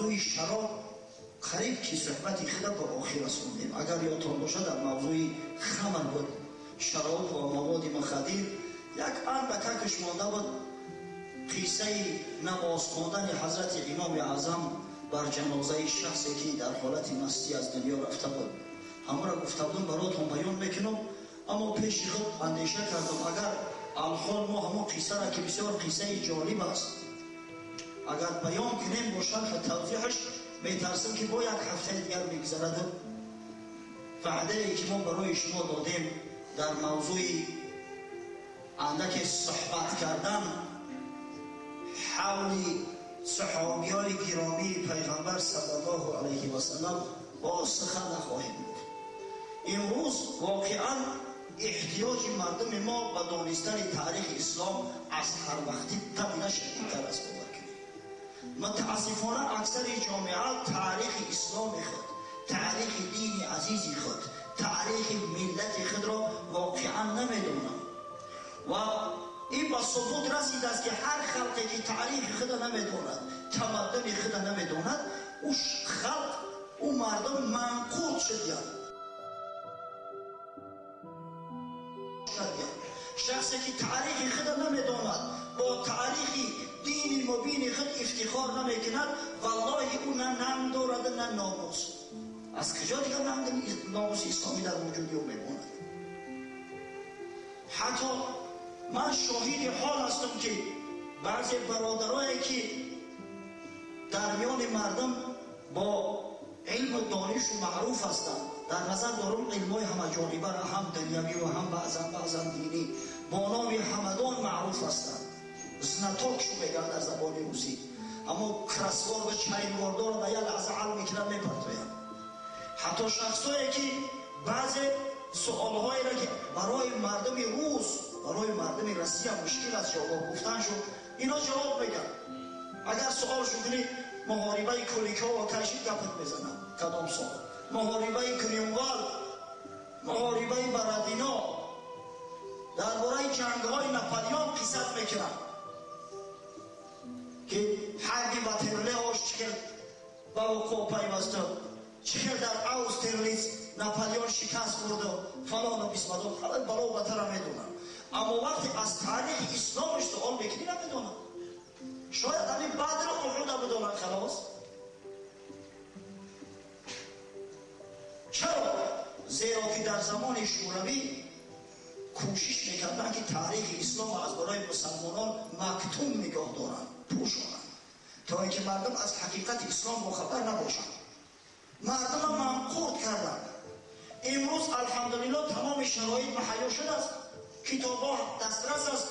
мавзӯи шароб қариб ки суҳбати худа ба охир расондем. Агар ёдтон бошад, дар мавзӯи хамр буд, шароб ва маводи мухаддир. Як андакакаш монда буд қиссаи намоз хондани ҳазрати имоми аъзам бар ҷанозаи шахсе ки дар ҳолати мастӣ аз дунё рафта буд. Ҳамаро гуфта будам, баротон баён мекунам, аммо пеши худ андеша кардам, агар алҳол мо ҳамон қиссаро ки бисёр қиссаи ҷолиб аст, агар баён кунем бо шарҳу тавзеҳаш, метарсам ки бо як ҳафтаи дигар мегузарад. Ваъдае ки мо барои шумо додем дар мавзӯи андаке суҳбат кардан ҳавли саҳобиёни гиромии пайғамбар саллаллоҳу алайҳи васаллам боз сухан нахоҳем гуфт. Имрӯз воқеан эҳтиёҷи мардуми мо ба донистани таърихи ислом аз ҳар вақти табида шадидтар аст. Бовар кунед, мутаассифона аксари ҷомеа таърихи исломи худ, таърихи дини азизи худ, таърихи миллати худро воқеан намедонанд ва ин ба собут расидааст ки ҳар халқе ки таърихи худро намедонад, тамаддуни худро намедонад, ӯ халқ, ӯ мардум манқурт шудиянд. Шахсе ки таърихи худро намедонад, бо таърихи дини мубини худ ифтихор намекунад, валлоҳи ӯ на нанг дорад, на номус. Аз куҷо дигар нанг номуси исломӣ дар вуҷуди ӯ мемонад? Ҳатто ман шоҳиди ҳол ҳастам ки баъзе бародарое ки дар миёни мардум бо илму донишу маъруф ҳастанд, дар назар дорум илмҳои ҳамаҷонибаро, ҳам дунявӣ ва ҳам баъзан динӣ, бо номи ҳамадон маъруф ҳастанд, знаток шу мегӯянд дар забони русӣ, аммо кроссворд ва чайнвордоро ба як лаҳза ҳал мекунанд, мепартоянд. Ҳатто шахсое ки баъзе суолҳоеро ки барои мардуми рус, барои мардуми Россия мушкил аст ҷавоб гуфтан шуд, ино ҷавоб мегӯянд. Агар суол шуд кунӣ, муҳорибаи Куликова кашид, гапат мезанад кадом сол, муҳорибаи Грюнвалд, муҳорибаи Бородино, дар бораи ҷангҳои Наполеон қиссат мекунанд ки ҳарби Ватерлеош чӣ хел ба вуқӯъ пайваста, чӣ хел дар Аустерлиц Наполеон шикаст хӯрду фалону бисмадон, ҳама бало батара медонанд. Аммо вақте аз таърихи исломаш суол мекунӣ, намедонанд. Шояд ҳамин Бадру Уҳуда бидонанд, халос. Чаро? Зеро ки дар замони шӯравӣ кӯшиш мекарданд ки таърихи ислом аз барои мусалмонон мактум нигоҳ доранд, пӯшонанд, то ин ки мардум аз ҳақиқати ислом бохабар набошанд. Мардумро манқурт карданд. Имрӯз алҳамдулилло тамоми шароит муҳайё шудааст, китобҳо дастрас аст,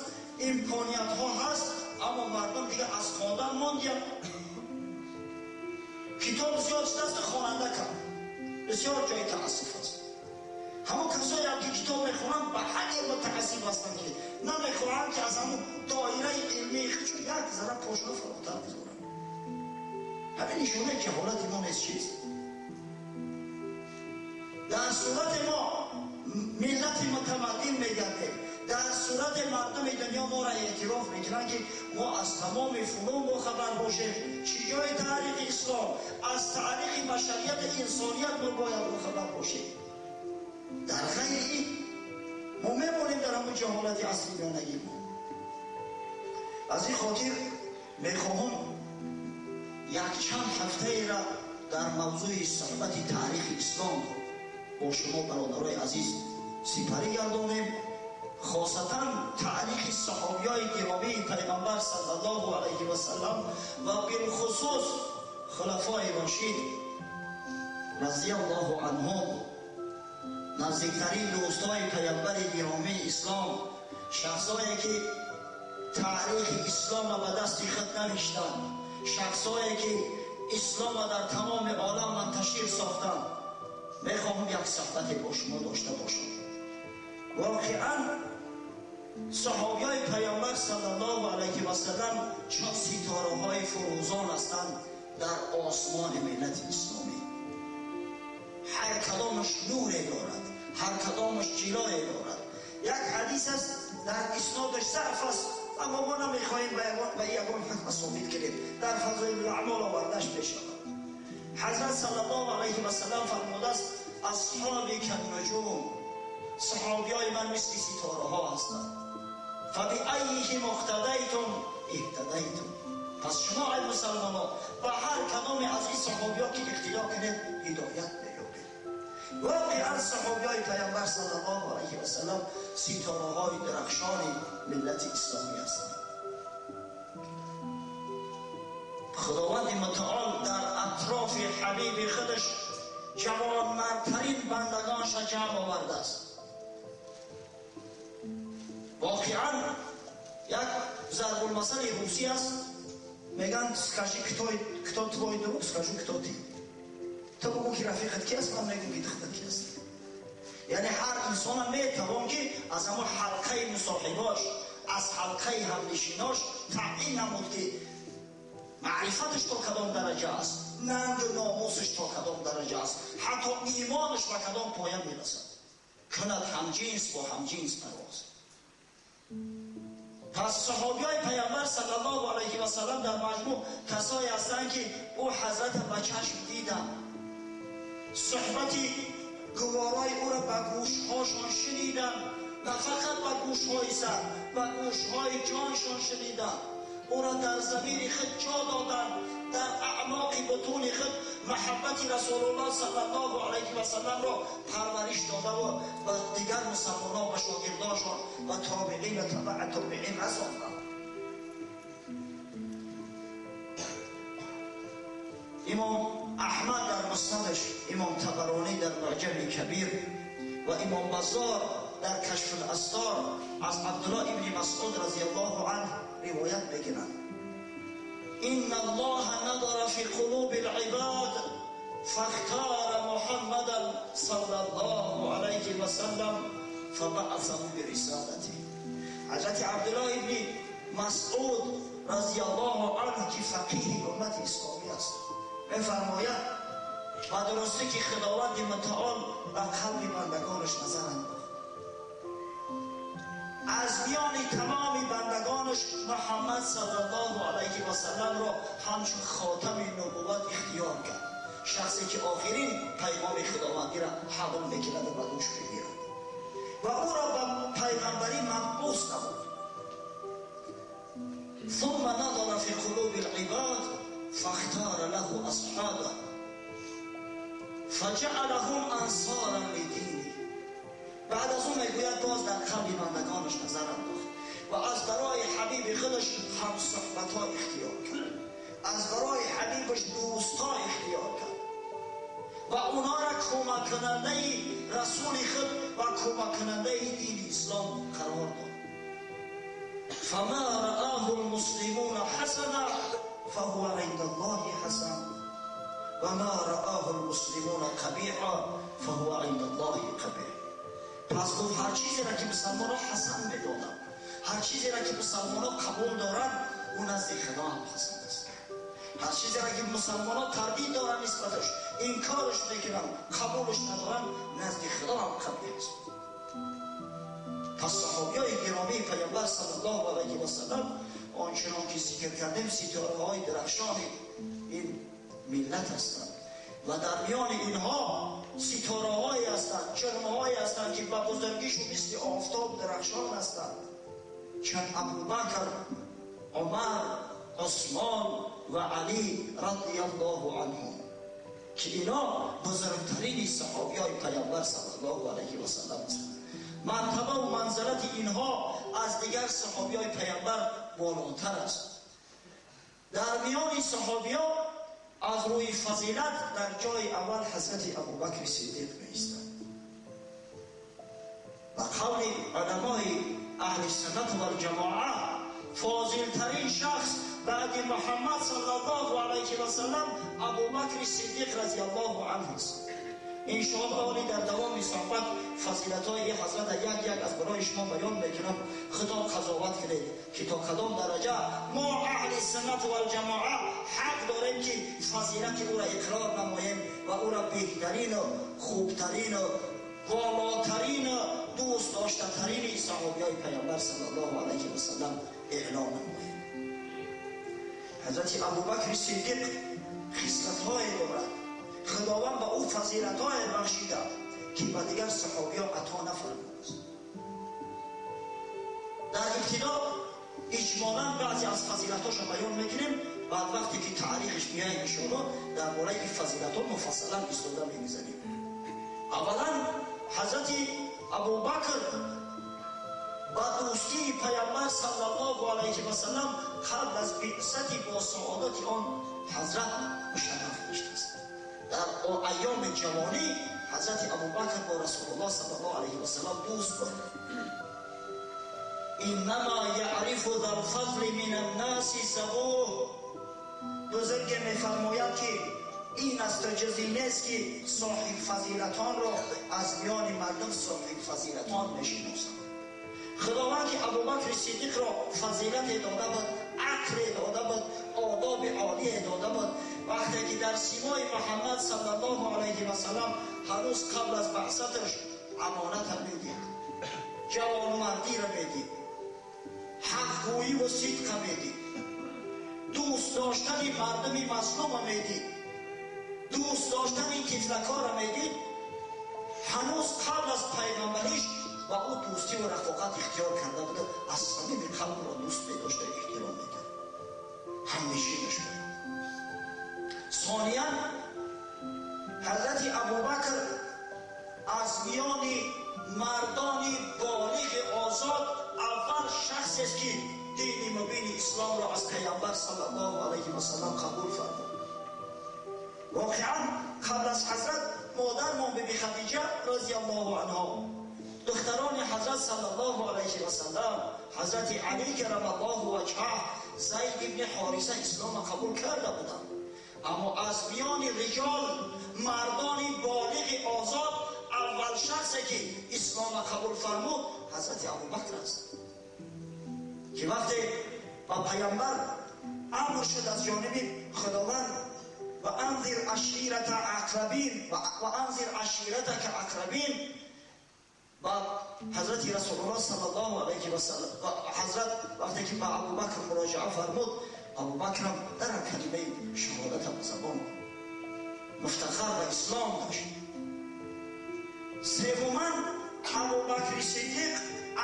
имкониятҳо ҳаст, аммо мардум дига аз хондан мондиянд. Китоб зиёд шудааст, хонанда кам. Бисёр ҷои таассуф аст. Ҳамон касоеам ки китоб мехонанд ба ҳадде мутаассиф ҳастанд ки намехоҳанд ки аз ҳамон доираи илмии худшон як зарра пошона фаротар бизоранд. Ҳамин нишонае ки ҳолати мо нест чист? Дар сурати мо миллати мутамаддин мегардем, дар сурати мардуми дунё моро эътироф мекунанд ки мо аз тамоми фунун бохабар бошем, чӣ ҷои таърихи ислом, аз таърихи башарияти инсоният мо бояд бохабар бошем. Дар ғайри ин мо мемонем дар ҳамон ҷаҳолати асри миёнагӣ мо. Аз ин хотир мехоҳам якчанд ҳафтаеро дар мавзӯи суҳбати таърихи ислом бо шумо бародарои азиз сипарӣ гардонем, хосатан таърихи саҳобиёи гиромии пайғамбар саллаллоҳу алайҳи васаллам ва билхусус хулафои рошид разияллоҳу анҳум, наздиктарин дӯстои пайғамбари гиромии ислом, шахсое ки таърихи исломро ба дасти худ навиштанд, шахсое ки исломро дар тамоми олам манташир сохтанд. Мехоҳам як суҳбате бо шумо дошта бошам. Воқеан саҳобиёи пайғамбар саллаллоҳу алайҳи васаллам чун ситораҳои фурӯзон ҳастанд дар осмони миллати исломӣ. Ҳар кадомаш нуре дорад, ҳар кадомаш ҷилое дорад. Як ҳадис аст, дар иснодаш заъф аст, аммо мо намехоҳем ба ягон ҳукм собит кунем, дар фазоили аъмол овардаш мешавад. اصحابی کالنجوم، صحابیای من مثل ستاره ها هستند. فبأیهم اقتدیتم اهتدیتم. پس شما ای مسلمان ها به هر کدام از این صحابی ها که اقتدا کنید هدایت می‌یابید. واقعا صحابی های پیامبر صلی الله علیه و سلم ستاره های درخشان ملت اسلامی هستند. خداوند متعال در اطراف حبیب خودش جوانمردترین بندگانش را جمع آورده است. واقعا یک ضرب المثل روسی است، میگن скажи кто твой друг, скажу кто ты. تو بگو که رفیقت کی است، من میگم که خودت کی است. یعنی هر انسان میتوان که از همون حلقه مصاحباش، از حلقه همنشیناش تعیین نمود که معرفتش تا کدام درجه است، ننگ و ناموسش تا کدام درجه است، حتی ایمانش به کدام پایه میرسد. کند همجنس با همجنس پرواز. پس صحابی های پیامبر صلی الله علیه و سلم در مجموع کسایی هستند که او حضرت به چشم دیدند، صحبت گوارای او را به گوشهاشان شنیدند، نه فقط به گوشهای سر، به گوشهای جانشان شنیدند، او را در ضمیر خود جا دادند، در اعماق بطون خود محبت رسول الله صلی الله علیه و سلم را پرورش داده و به دیگر مسلمانان، به شاگردانشان و تابعین و تبع تابعین رساندند. امام احمد در مسندش، امام طبرانی در معجم کبیر و امام بزار در کشف الاستار از عبدالله ابن مسعود رضی الله عنه روایت میکنند: ان الله نظر فی قلوب العباد فاختار محمدا صلی الله علیه و سلم فبعثه برسالته. حضرت عبدالله ابن مسعود رضی الله عنه که فقیه امت اسلامی است میفرماید و درسته که خداوند متعال به قلب بندگانش نظر انداخت، از میان تمام بندگانش محمد صلی الله علیه و سلم را همچون خاتم نبوت اختیار کرد، شخصی که آخرین پیغام خداوندی را حمل میکند و به دوش میگیرد و او را به پیغمبری مبعوث نمود. ثم نظر فی قلوب العباد فاختار له اصحابه فجعلهم انصارا لدینه. بعد از اون میگوید باز در قلب بندگانش نظر انداخت و از برای حبیب خودش هم صحبت ها اختیار کرد، از برای حبیبش دوست ها اختیار کرد و اونا را کمک کننده رسول خود و کمک کننده دین اسلام قرار داد. فما رآه المسلمون حسنا فهو عند الله حسن وما رآه المسلمون قبیحا فهو عند الله قبیح. پس گفت هر چیزی را که مسلمان ها حسن میدادند، هر چیزی را که مسلمان ها قبول دارند، او نزد خدا هم حسن است. هر چیزی را که مسلمان ها تردید دارند نسبتش، انکارش میکنند، قبولش ندارند، نزد خدا هم قبیح است. پس صحابی های گرامی پیامبر صلی الله علیه و سلم آنچنان که ذکر کردیم ستاره های درخشان این ملت هستند و در میان اینها ستاره هایی هستند، جرم هایی هستند که به بزرگیشون مثل آفتاب درخشان هستند، چون ابوبکر، عمر، عثمان و علی رضی الله عنهم، که اینا بزرگترین صحابی های پیامبر صلی الله علیه و سلم هستند. مرتبه و منزلت اینها از دیگر صحابی های پیامبر بالاتر است. در میان صحابی ها از روی فضیلت در جای اول حضرت ابوبکر صدیق می‌ایستند. و قول علمای اهل سنت و الجماعه فاضلترین شخص بعد محمد صلی الله علیه و سلم ابوبکر صدیق رضی الله عنه است. انشاءالله حالی در دوام صحبت فضیلت‌های حضرت یک یک از برای شما بیان میکنم. خدا قضاوت کنید که تا کدام درجه ما اهل سنت و الجماعه حق داریم که فضیلت او را اقرار نماییم و او را بهترین و خوبترین و والاترین و دوست داشته ترین صحابی های پیامبر صلی الله علیه و سلم اعلام نماییم. حضرت ابوبکر صدیق خصلت‌های دارد، خداوند به او فضیلت‌های بخشیده. ки ба дигар саҳобиён ато нафармудааст. Дар ибтидо иҷмолан баъзе аз фазилатҳоша баён мекунем, баъд вақте ки таърихаш меояд иншоалло дар бораи ин фазилатҳо муфассалан истода мегузарем. Аввалан ҳазрати Абубакр ба дӯстии Паямбар саллаллоҳу алайҳи васаллам қабл аз биъсати бо саодати он ҳазрат мушарраф гаштааст. Дар айёми ҷавонӣ ҳазрати Абубакр бо Расулуллоҳ саллаллоҳу алайҳи васаллам дӯст буд. Иннама яърифу залфазли мин аннаси забуҳ. Бузурге мефармояд ки ин аст ҷузе нест ки соҳиб фазилатонро аз миёни мардум соҳиб фазилатон мешиносанд. Худованд ки Абубакри Сиддиқро фазилате дода буд, ақле дода буд, одоби олие дода буд, вақте ки дар симои Муҳаммад саллаллоҳу алайҳи васаллам ҳанӯз қабл аз баъсаташ амонатро медид, ҷавонмардиро медид, ҳақгӯӣ сидқа медид, дӯст доштани мардуми мазлума медид, дӯст доштани тифлакора медид, ҳанӯз қабл аз пайғамбариш ба ӯ дӯстӣ ва рафоқат ихтиёр карда буда, аз самими қалбро дӯст медошта, эҳтиром мекард, ҳамнишинаш буд. Сониян ҳазрати Абубакр аз миёни мардони болиғи озод аввал шахсест ки дини мубини исломро аз Паямбар саллаллоҳу алайҳи васаллам қабул фармуд. Воқеан қабл аз ҳазрат модармон Биби Хадиҷа розияллоҳу анҳо, духтарони ҳазрат саллаллоҳу алайҳи васаллам, ҳазрати Алӣ карамаллоҳу ваҷҳаҳ, Зайд ибни Ҳориса исломро қабул карда буданд. Аммо аз миёни риҷол, мардони болиғи озод, аввал шахсе ки исломро қабул фармуд ҳазрати Абубакр аст, ки вақте ба Паямбар амр шуд аз ҷониби Худованд ва анзир аширата ақрабин ва анзир аширатака ақрабин, ба ҳазрати Расулуллоҳ саллаллоҳу алайҳи васаллам ҳазрат вақте ки ба Абубакр муроҷиа фармуд, Абубакрам дар калимаи шаҳодата ба забон муфтахар ба ислом дошт. Севуман Абубакри Сиддиқ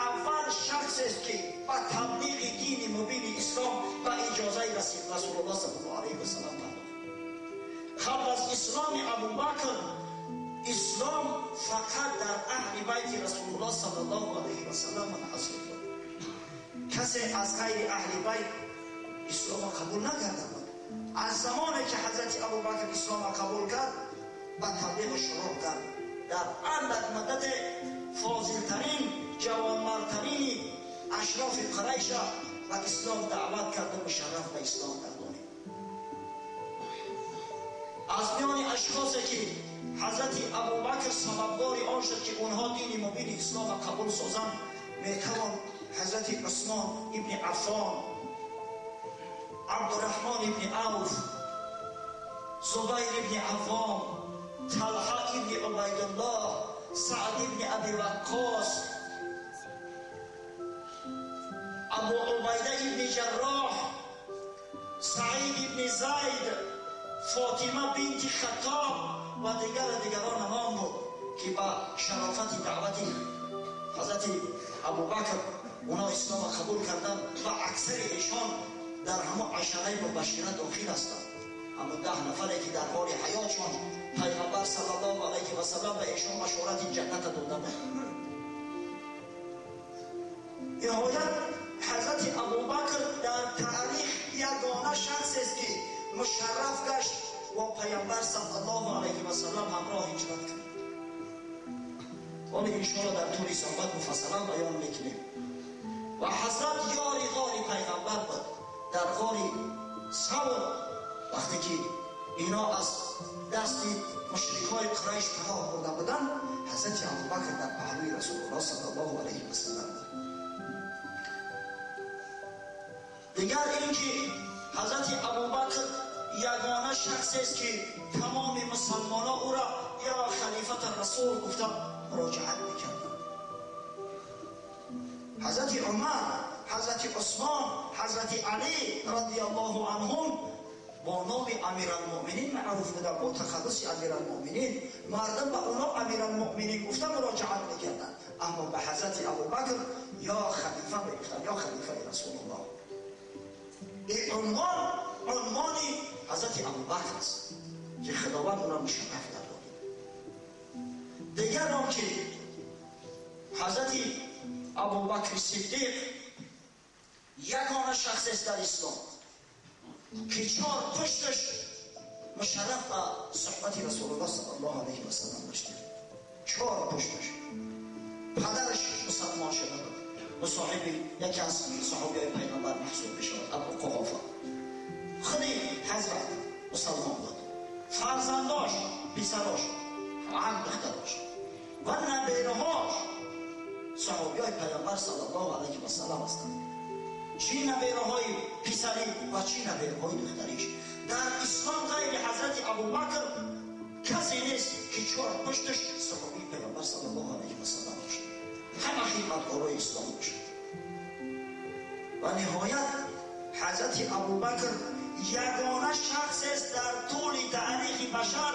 аввал шахсест ки ба таблиғи дини мубини ислом ба иҷозаи Расулуллоҳ саллаллоҳу алайҳи васаллам пардохт. Қабл аз исломи Абубакр ислом фақат дар аҳли байти Расулуллоҳ саллаллоҳу алайҳи васаллам манҳасир буд. Касе аз ғайри аҳли байт исломро қабул накарда буд. Аз замоне ки ҳазрати Абубакр исломро қабул кард, ба таблиғ шурӯъ кард. Дар андак муддате фозилтарин, ҷавонмардтарини ашрофи Қурайша ба ислом даъват кард ва мушарраф ба ислом гардонид. Аз миёни ашхосе ки ҳазрати Абубакр сабабгори он шуд ки онҳо дини мубини исломро қабул созанд, метавон ҳазрати Усмон ибни Аффон, Абдурраҳмон ибни Авф, Зубайр ибни Аввом, Талҳа ибни Убайдуллоҳ, Саъд ибни Аби Ваққос, Абу Убайда ибни Ҷарроҳ, Саид ибни Зайд, Фотима бинти Хаттоб ва дигарон ном буд ки ба шарофати даъвати ҳазрати Абубакр онҳо исломро қабул карданд ва аксари эшон дар ҳамон ашараи мубашшира дохил ҳастанд. Ҳамон 10 нафаре ки дар ҳоли ҳаётшон Пайғамбар саллаллоҳу алайҳи васаллам ба эшон башорати ҷанната дода буд. Ниҳоят ҳазрати Абубакр дар таърих ягона шахсест ки мушарраф гашт бо Пайғамбар саллаллоҳу алайҳи васаллам ҳамроҳ ҳиҷрат кард. Ҳоло иншоалло дар тӯли суҳбат муфассалан баён мекунем. Ва ҳазрат ёри ғори Пайғамбар буд. Дар ғори Савр вақте ки ино аз дасти мушрикҳои Қурайш паноҳ бурда буданд, ҳазрати Абубакр дар паҳлӯи Расулуллоҳ саллаллоҳу алайҳи васаллам буд. Дигар ин ки ҳазрати Абубакр ягона шахсест ки тамоми мусалмонҳо ӯро ё халифата расул гуфта муроҷиат мекарданд. Ҳазрати Умар, ҳазрати Усмон, ҳазрати Алӣ радиаллоҳу анҳум با نام امیرالمؤمنین معروف بودن، با تخلص امیرالمؤمنین، مردم به اونا امیرالمؤمنین گفتن مراجعت میکردن، اما به حضرت ابوبکر یا خلیفه میگفتن، یا خلیفه رسول الله. این عنوان عنوان حضرت ابوبکر است که خداوند او را مشرف گردانید. دیگر آن که حضرت ابوبکر صدیق یگانه شخص است در اسلام که چهار پشتش مشرف به صحبت رسول الله صلی الله علیه و سلم داشته. چهار پشتش، پدرش مسلمان شده بود، مصاحب یکی از صحابی های پیغمبر محسوب میشود، ابو قحافه. خودی حضرت مسلمان بود، فرزنداش، پسراش، هم دختراش و نبیرهاش صحابی های پیغمبر صلی الله علیه و سلم هستند. چی نبیره‌های پسری و چی نبیره‌های دختریش. در اسلام غیر حضرت ابوبکر کسی نیست که چهار پشتش صحابی پیامبر صلی الله علیه و سلم باشد، همه خدمتکارای اسلام باشد. و نهایت حضرت ابوبکر یگانه شخص است در طول تاریخ بشر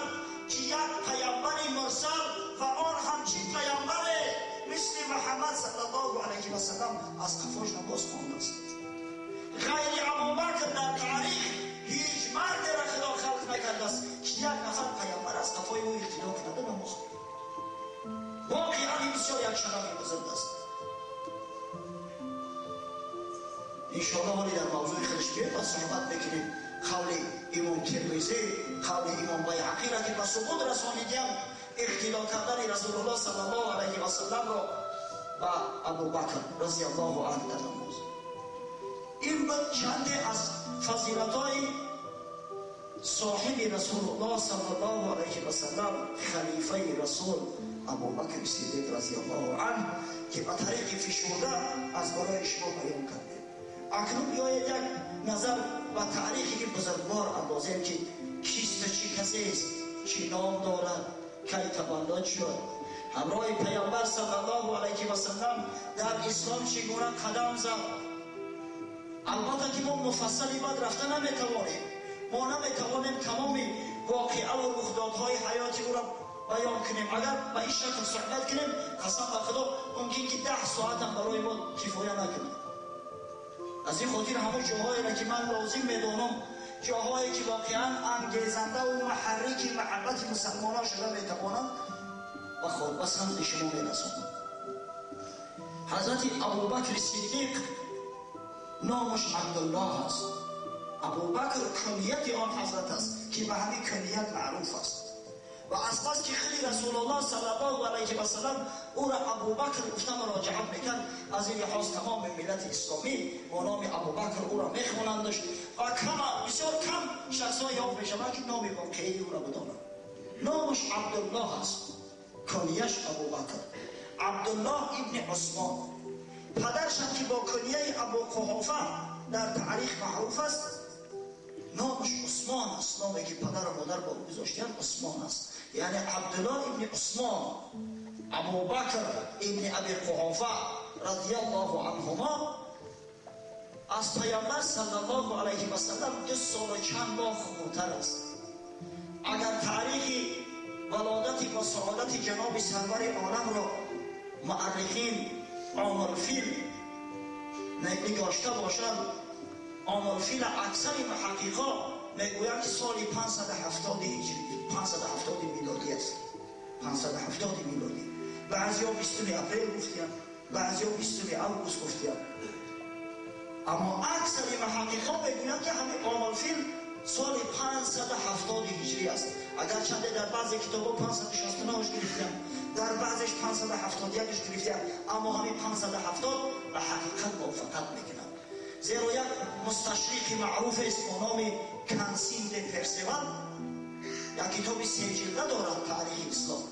که یک پیامبر مرسل و آن هم چی پیامبره مثل محمد صلی الله علیه و سلم از قفاش نماز خوانده است. غیر ابوبکر در تاریخ هیچ مردی را خدا خلق نکرده است که یک نفر پیامبر از قفای او اقتدا کرده نماز خواند. واقعا این بسیار یک شرف بزرگ است. انشاءالله حالی در موضوع خودش بیاید و صحبت میکنیم. قول امام ترمذی، قول امام بیهقی را که به ثبوت رسانیدیم اقتدا کردن رسول الله صلی الله علیه و سلم را به ابوبکر رضی الله عنه در نماز. این بود چند از فضیلت‌های صاحب رسول الله صلی الله علیه و سلم، خلیفه رسول ابوبکر صدیق رضی الله عنه که به طریق فشرده از برای شما بیان کردیم. اکنون بیایید یک نظر به تاریخی بزرگوار اندازیم که کیست و چی کسی است، چی نام دارد، کی تولد شد، همراه پیامبر صلی الله علیه و سلم در اسلام چگونه قدم زد. البته که ما مفصلی بعد رفته نمیتوانیم، ما نمیتوانیم تمام واقعه و رخدادهای حیات او را بیان کنیم. اگر به این شکل صحبت کنیم قسم به خدا ممکن که 10 ساعت هم برای ما کفایه نکنه. از این خاطر همون جاهایی را که من لازم میدانم، جاهایی که واقعا انگیزنده و محرک محبت مسلمان ها شده میتوانند و خود به سمت شما میرسانند. حضرت ابوبکر صدیق نامش عبدالله است. ابوبکر کنیت آن حضرت است که به همین کنیت معروف است و از بس که خیلی رسول الله صلی الله علیه و سلم او را ابوبکر گفته مراجعت میکرد، از این لحاظ تمام ملت اسلامی با نام ابوبکر او را میخوانندش و کم بسیار کم شخصای یافت میشود که نام واقعی او را بدانند. نامش عبدالله است، کنیش ابوبکر، عبدالله ابن عثمان. پدرش هم که با کنیه ابو قحافه در تاریخ معروف است، نامش عثمان است. نامی که پدر و مادر با او گذاشتند عثمان است. یعنی عبدالله ابن عثمان، ابوبکر ابن ابی قحافه رضی الله عنهما از پیامبر صلی الله علیه و سلم 2 سال و چند ماه خردتر است. اگر تاریخ ولادت و سعادت جناب سرور عالم را مؤرخین عامالفیل نگاشته باشند، عامالفیل اکثر محققا میگویند که سال 570 هجری، 570 میلادی است. 570 میلادی. بعضیا 20 اپریل گفتند، بعضیا 20 آگوست گفتند، اما اکثر محققا میگویند که همین عامالفیل سال 570 هجری است. اگرچه در بعضی کتاب‌ها 569 گرفتند، در بعضیش 571 گرفتند، اما همین 570 به حقیقت موافقت میکنند. زیرا یک مستشرق معروف است با نام کنسین د پرسیوال، یک کتاب 3 جلده دارد تاریخ اسلام،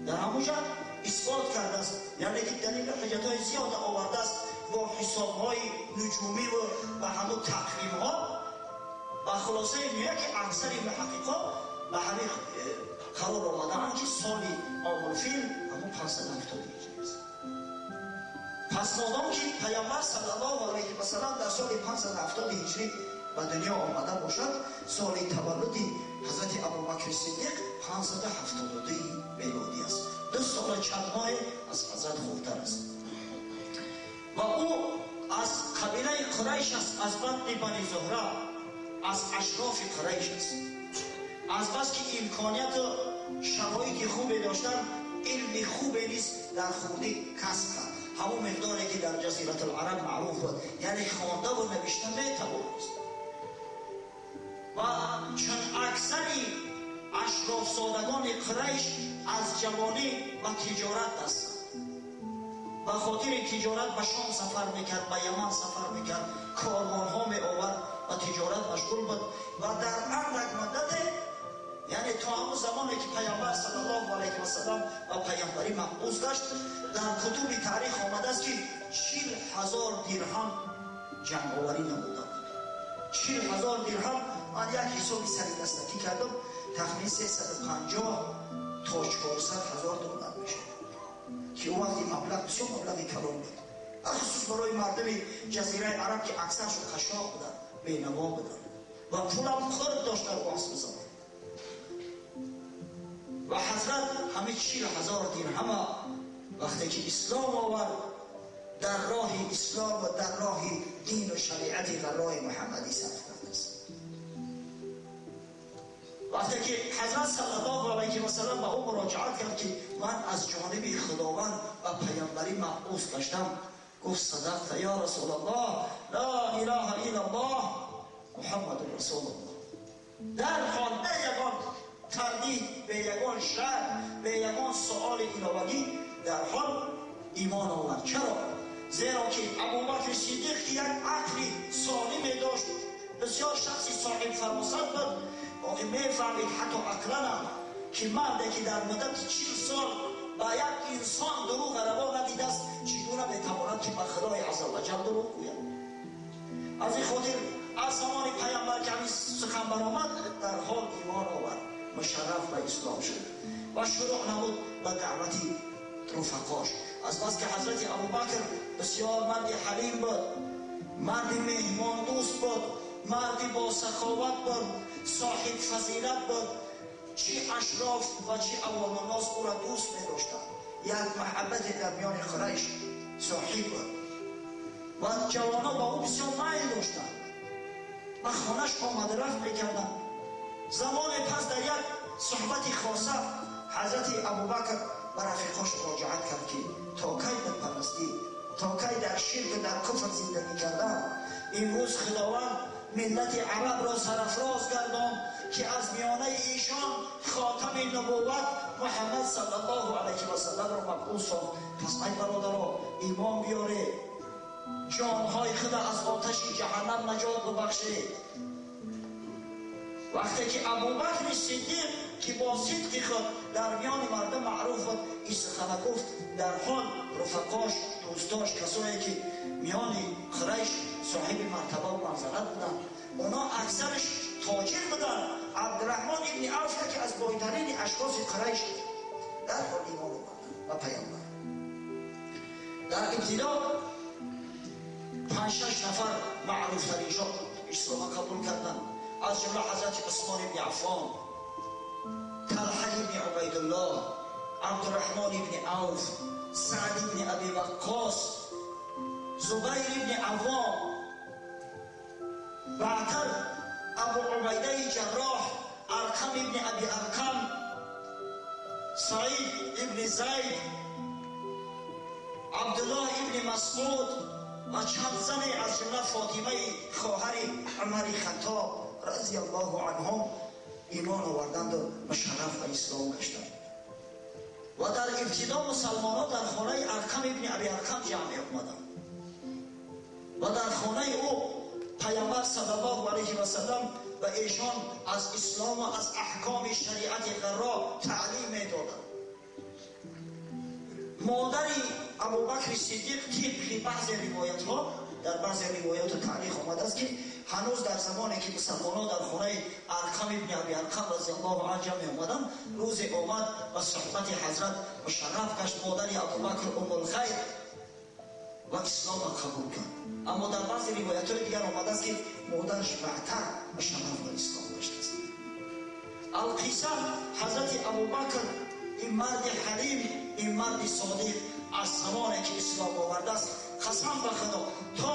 در همونجا اثبات کرده است، یعنی که دلیل حجت‌های زیاد آورده است با حساب‌های نجومی و همون تقویم‌ها. و خلاصه میگه که اکثر محققا به همین قرار آمده‌اند که سال عامالفیل همون 570 هجری است. پس مادام که پیامبر صلی الله علیه و سلم در سال 570 هجری ба дунё омада бошад, соли таваллуди ҳазрати Абубакри Сиддиқ 572 мелодӣ аст. 2 сола чанд моҳе аз ҳазрат хурдтар аст. Ва ӯ аз қабилаи Қурайш аст, аз батни Бани Зуҳра, аз ашрофи Қурайш аст. Аз бас ки имконияту шароити хубе доштан, илми хубе низ дар хурдӣ касб кард. Ҳамон миқдоре ки дар Ҷазиратул-Араб маъруф буд, яъне хондаву навишта метавонист. Ва чун аксари ашрофзодагони Қурайш аз ҷавонӣ ба тиҷорат даст зад, ба хотири тиҷорат ба Шом сафар мекард, ба Яман сафар мекард, корвонҳо меовард, ба тиҷорат машғул буд. Ва дар андак муддате, яъне то ҳамон замоне ки Пайғамбар саллаллоҳу алайҳи васаллам ба пайғамбарӣ мабъус гашт, дар кутуби таърих омадааст ки 40,000 дирҳам ҷамъоварӣ намуда буд. 40,000 дирҳам, ман як ҳисоби саридастакӣ кардам, тахмин 350 то 400,000 доллар мешавад, ки он вақти маблағ бисёр маблағи калон буд, бахусус барои мардуми Ҷазираи Араб ки аксаршон қашшоқ буданд, бенаво буданд ва пулам хурд дошт дар он асри замон. Ва ҳазрат ҳамин 40,000 дирҳама вақте ки ислом овард, дар роҳи ислом ва дар роҳи дину шариати ғаррои Муҳаммадӣ сарф кардааст. Вақте ки ҳазрат саллаллоҳу алайҳи васаллам ба ӯ муроҷиат кард ки ман аз ҷониби Худованд ба пайғамбарӣ мабъус гаштам, гуфт: садақта ё Расулаллоҳ, ла илаҳа иллаллоҳ Муҳаммадун Расулуллоҳ. Дар ҳол бе ягон тардид, бе ягон шак, бе ягон суоли иловагӣ дар ҳол имон овард. Чаро? Зеро ки Абубакри Сиддиқ ки як ақли солиме дошт, бисёр шахси соҳиб фаросат буд, охи мефаҳмид ҳатто ақланам ки марде ки дар муддати 40 сол ба як инсон дурӯғ раво надидааст, чӣ гуна метавонад ки ба Худои азза ва ҷал дурӯғ гӯяд? Аз ин хотир аз замони Пайғамбар ки ҳамин сухан баромад, дар ҳол имон овард, мушарраф ба ислом шуд ва шурӯъ намуд ба даъвати рафақош. Аз бас ки ҳазрати Абубакр бисёр марди ҳалим буд, марди меҳмондӯст буд, марди босаховат буд, соҳиб фазилат буд, чӣ ашроф ва чӣ авомуннос ӯро дӯст медоштанд. Як маҳаббате дар миёни Қурайш соҳиб буд ва ҷавонон ба ӯ бисёр майл доштанд. Ба хонаш омада рафт мекарданд. Замоне пас дар як суҳбати хоса ҳазрати Абубакр ба рафиқош муроҷиат кард ки то кай бутпарастӣ, то кай дар ширк ва дар куфр зиндагӣ кардан? Имрӯз Худованд миллати арабро сарафроз гардон ки аз миёнаи эшон хотами нубувват Муҳаммад саллаллоҳу алайҳи васалламро мабъус сохт. Пас ай бародаро, имон биёред, ҷонҳои худро аз оташи ҷаҳаннам наҷот бибахшед. Вақте ки Абубакри Сиддиқ ки бо сидқи худ дар миёни мардум маъруф буд, ин сухана гуфт, дар ҳол рафақош, дӯстош, касое ки миёни Қурайш соҳиби мартаба ва манзалат буданд, оно аксараш тоҷир буданд. Абдурраҳмон ибни Авф яке аз бойтарини ашхоси Қурайш буд, дар ҳол имон оварданд ба Пайғамбар. Дар ибтидо 5-6 нафар маъруфтариншон ислома қабул карданд, аз ҷумла ҳазрати Усмон ибни Аффон, Талҳа ибни Убайдуллоҳ, Абдурраҳмон ибни Авф, Саъд ибни Аби Ваққос, Зубайр ибни Аввом, баъдтар Абу Убайдаи Ҷарроҳ, Арқам ибни Аби Арқам, Саид ибни Зайд, Абдуллоҳ ибни Масъуд ва чанд зане аз ҷумла Фотимаи хоҳари Умари Хаттоб разияллоҳу анҳум имон оварданду мушарраф ба ислом гаштанд. Ва дар ибтидо мусалмонҳо дар хонаи Арқам ибни Аби Арқам ҷамъ меомаданд ва дар хонаи ӯ Пайғамбар саллаллоҳу алайҳи васаллам ба эшон аз ислом ва аз аҳкоми шариати ғарро таълим медоданд. Модари Абубакри Сиддиқ тибқи баъзе ривоятҳо, дар баъзе ривояту таърих омадааст ки ҳанӯз дар замоне ки мусалмонҳо дар хонаи Арқам ибни Аби Арқам разияллоҳу анҳу ҷамъ меомаданд, рӯзе омад ба суҳбати ҳазрат мушарраф гашт модари Абубакр Уммулхайр. ва исломро қабул кард. Аммо дар баъзе ривоятҳои дигар омадааст, ки модараш баъдтар шараф ба ислом гаштааст. Алқисса, ҳазрати Абубакр, ин марди ҳалим, ин марди содиқ, аз замоне ки ислом овардааст, қасам ба Худо, то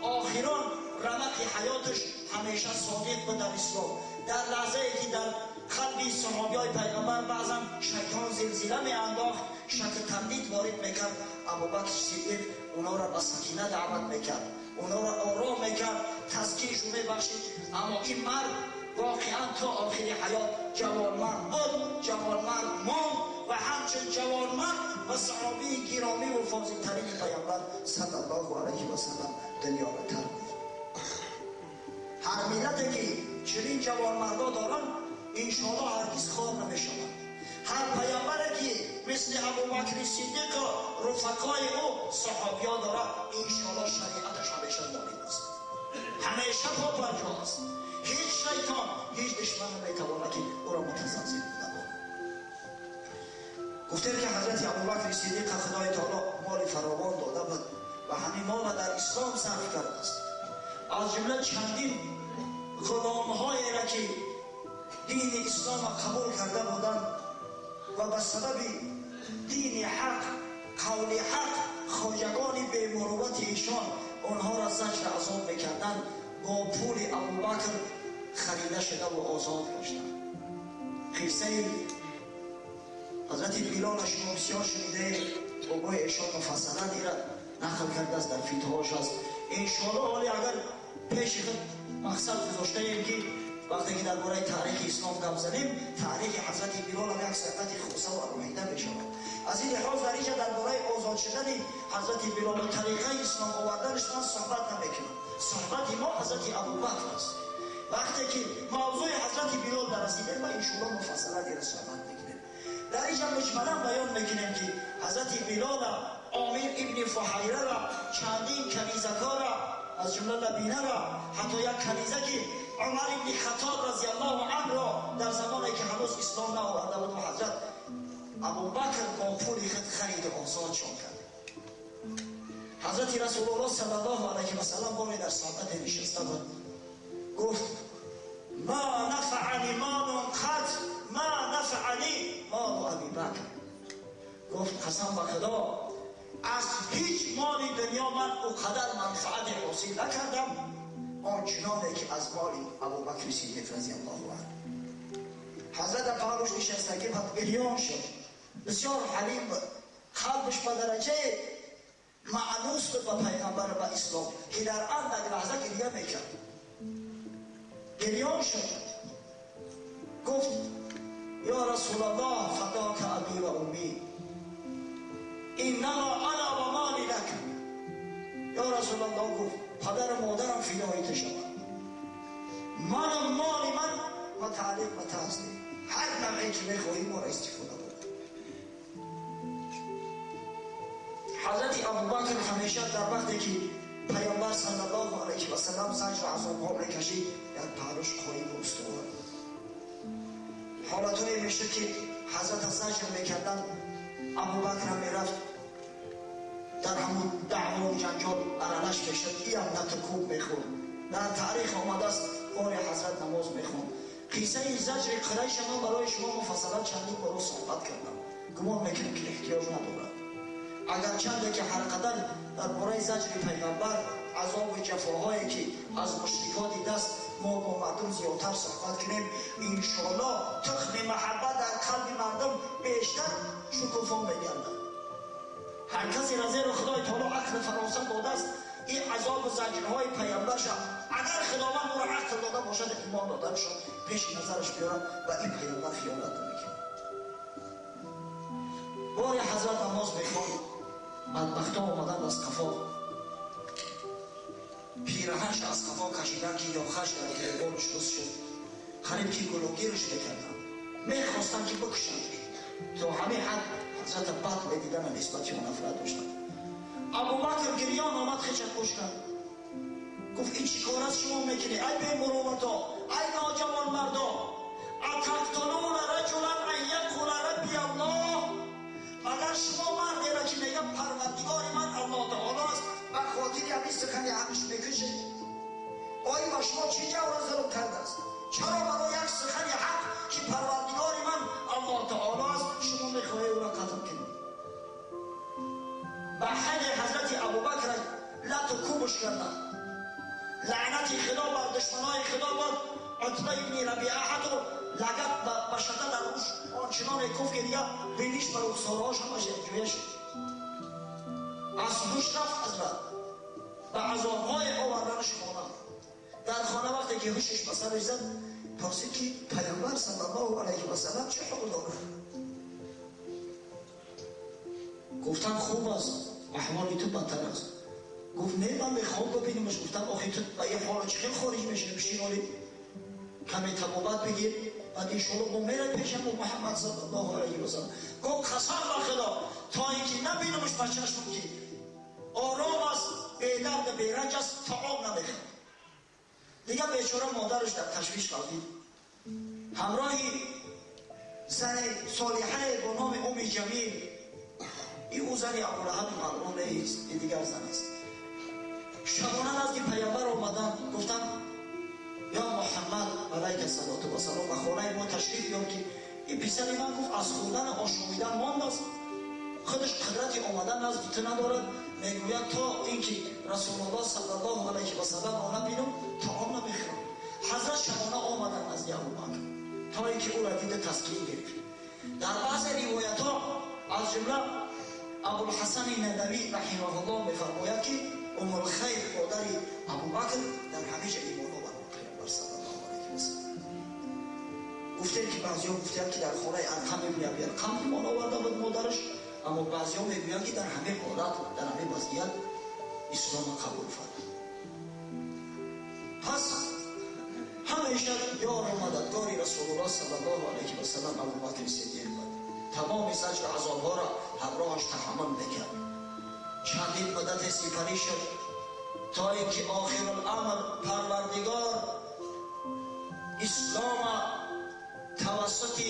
охирон рамақи ҳаёташ ҳамеша содиқ буд дар ислом. Дар лаҳзае ки дар қалби саҳобиҳои пайғамбар баъзан шайтон зилзила меандохт, шак тардид ворид мекард, Абубакр Сиддиқ онҳоро ба сакина даъват мекард, онҳоро ором мекард, таскиншу мебахшид. Аммо ин мард воқеан то охири ҳаёт ҷавонмард буд, ҷавонмард монд ва ҳамчун ҷавонмард ва саҳобии гиромӣ ва фозилтарини пайғамбар саллаллоҳу алайҳи васаллам дунёро тарк гуфт. Ҳар миллате ки чунин ҷавонмардо доранд, иншоаллоҳ ҳаргиз хор намешаванд. Ҳар пайғамбаре ки мисли Абубакри Сиддиқ руфақои ӯ саҳобиҳо дорад, иншоаллоҳ шариаташ ҳамеша ғолиб аст, ҳамеша побарҷо аст. Ҳеҷ шайтон, ҳеҷ душман наметавонад ки ӯро мутазалзил кунад. Гуфтем ки ҳазрати Абубакри Сиддиқ Худои таоло моли фаровон дода буд ва ҳамин молро дар ислом сарф кардааст. Аз ҷумла чандин ғуломҳоеро ки дини исломро қабул карда буданд ва ба сабаби дини ҳақ, қавли ҳақ, хоҷагони бемуруввати эшон онҳоро заҷр азоб мекарданд, бо пули Абубакр харида шуда ва озод гаштанд. Қиссаи ҳазрати Билол шумо бисёр шунидаед, бобои эшон муфассалан ира нақл кардааст, дар фитҳош аст. Иншоаллоҳ ҳоле агар пеши худ мақсад гузоштаем ки вақте ки дар бораи таърихи ислом гап занем, таърихи ҳазрати Билол ҳам як саҳифати хоса ва алоҳида мешавад. Аз ин лиҳоз дар инҷа дар бораи озод шудани ҳазрати Билол ва тариқаи ислом оварданаш ман суҳбат намекунам. Суҳбати мо ҳазрати Абубакр аст. Вақте ки мавзӯи ҳазрати Билол дарасидем, ма иншоаллоҳ муфассалан ира суҳбат мекунем. Дар инҷа муҷмалан баён мекунем ки ҳазрати Билола, Омир ибни Фуҳайрара, чандин канизакора, аз ҷумла Лабинара, ҳатто як каниза ки Умар ибни Хаттоб разияллоҳу анҳро дар замоне ки ҳанӯз ислом наоварда буд, ҳазрат Абубакр бо пули худ хариду озодшон кард. Ҳазрати Расулуллоҳ саллаллоҳу алайҳи васаллам боре дар соҳбате нишаста буд, гуфт: ма нафаани молун қат ма нафаани молу Аби Бакр. Гуфт: қасам ба Худо, аз ҳеҷ моли дунё ман ӯ қадар манфаате ҳосил накардам ончуноне ки аз моли Абубакри Сиддиқ разияллоҳу анҳу. Ҳазрат паҳлӯш нишастагӣ бад гирён шуд. Бисёр ҳалим буд, қалбаш ба дараҷаи маънус буд ба пайғамбар ба ислом ки дар андак лаҳза гиря мекард. Гирён шуд, гуфт: ё Расулаллоҳ, фадока аби ва уммӣ, иннамо ана ва моли лак. Ё Расулаллоҳ, гуфт, падару модарам фидои ту шаванд, манам моли ман мутааллиқ ба ту ҳастем, ҳар навъе ки мехоҳӣ моро истифода буда. Ҳазрати Абубакр ҳамеша дар вақте ки пайғамбар саллаллоҳу алайҳи васаллам заҷру азобҳо мекашид, дар паҳлӯш қоим ва устувор буд. Ҳолатҳое мешуд ки ҳазрата заҷр мекарданд, Абубакрам мерафт дар ҳамун даъвову ҷанҷол аралаш мешуд, иам лату кӯб мехӯрд. Дар таърих омадааст, бори ҳазрат намоз мехонд. Қиссаи заҷри Қурайша ман барои шумо муфассалан чандин боро суҳбат кардам, гумон мекунам ки эҳтиёҷ надорад. Агарчанде ки ҳар қадар дар бораи заҷри пайғамбар, азобу ҷафоҳое ки аз мушрикҳо дидааст, мо бо мардум зиёдтар суҳбат кунем, иншоаллоҳ тухми маҳаббат дар қалби мардум бештар шукуфо мегардад. Ҳар касеро зеро Худои таоло ақли фаросат додааст, ин азобу заҷрҳои пайғамбарша агар Худованд ӯро ақл дода бошад, имон доданашо пеши назараш биёрад ва ин пайғамбар хиёнат намекунад. Бори ҳазрат намоз мехонд, бадбахтҳо омаданд аз қафо, пираҳанша аз қафо кашидан ки ёхаш дар гиребонаш рӯз шуд, қариб ки гулугирш мекарданд, мехостанд ки бикушанд. То ҳамин ҳад ҳазрата бад медидана нисбати ӯ нафрат доштанд. Абубакр гирён омад, хеча гӯш кард, гуфт: ин чӣ кор аст шумо мекунед, ай бемуруввато, ай ноҷавонмардо? Атақтулуна раҷулан ан яқула рабби Аллоҳ. Агар шумо мардеро ки мегӯяд парвардигори ман Аллоҳ таоло аст, عتبه ابن ربیعه حتی لگد به شده در روش آنچنان گفت که دیگه بینیش بر رخسارهاش همش یکجویه شد. از هوش رفت حضرت به عذابهای آوردنش خانه. در خانه وقتی که هوشش به سرش زد پرسید که پیامبر صلی الله علیه و سلم چه حال دارد؟ گفتم خوب است، احوال تو بدتر است. گفت نه من میخوام ببینمش. گفتم آخه تو با این حال چه خارج میشه؟ بشین حالی کمی تبابت بگیر بعد انشاءالله با میره پیشم با محمد صلی الله علیه و سلم. گفت قسم به خدا تا اینکه نبینمش با چشمم که آرام است، بی درد بی رنج است، طعام نمیخواد. دیگه بیچاره مادرش در تشویش قلبید. همراهی زن صالحه با نام ام جمیل، این او زن ابولهب ملعون نیست، این دیگر زن است. شبانه نزد پیامبر آمدن، گفتن یا محمد علیه الصلاة و سلام به خانه ما تشریف بیار که این پسر من گفت از خوردن آشامیدن ماند است، خودش قدرت آمدن نزد تو ندارد، میگوید تا اینکه رسول الله صلی الله علیه و سلم را نبینم طعام نمیخورم. حضرت شبانه آمدن نزد ابوبکر تا اینکه او را دید تسکین گرفت. در بعض روایت ها از جمله ابوالحسن ندوی رحمه الله میفرماید که ام الخیر مادر ابوبکر در همیشه ایمان آورد به پیامبر صلی الله علیه و سلم. گفتند که بعضیا گفتند که در خانه ارقم ابن ابی ارقم ایمان آورده بود مادرش، اما بعضیا میگویند که در همه حالت در همه وضعیت اسلام قبول فرمود. پس همیشه یار و مددگار رسول الله صلی الله علیه و سلم ابوبکر صدیق بود. تمام زجر عذابها را همراهش تحمل میکرد. چندین مدت سپری شد تا اینکه آخر الامر پروردگار اسلام توسط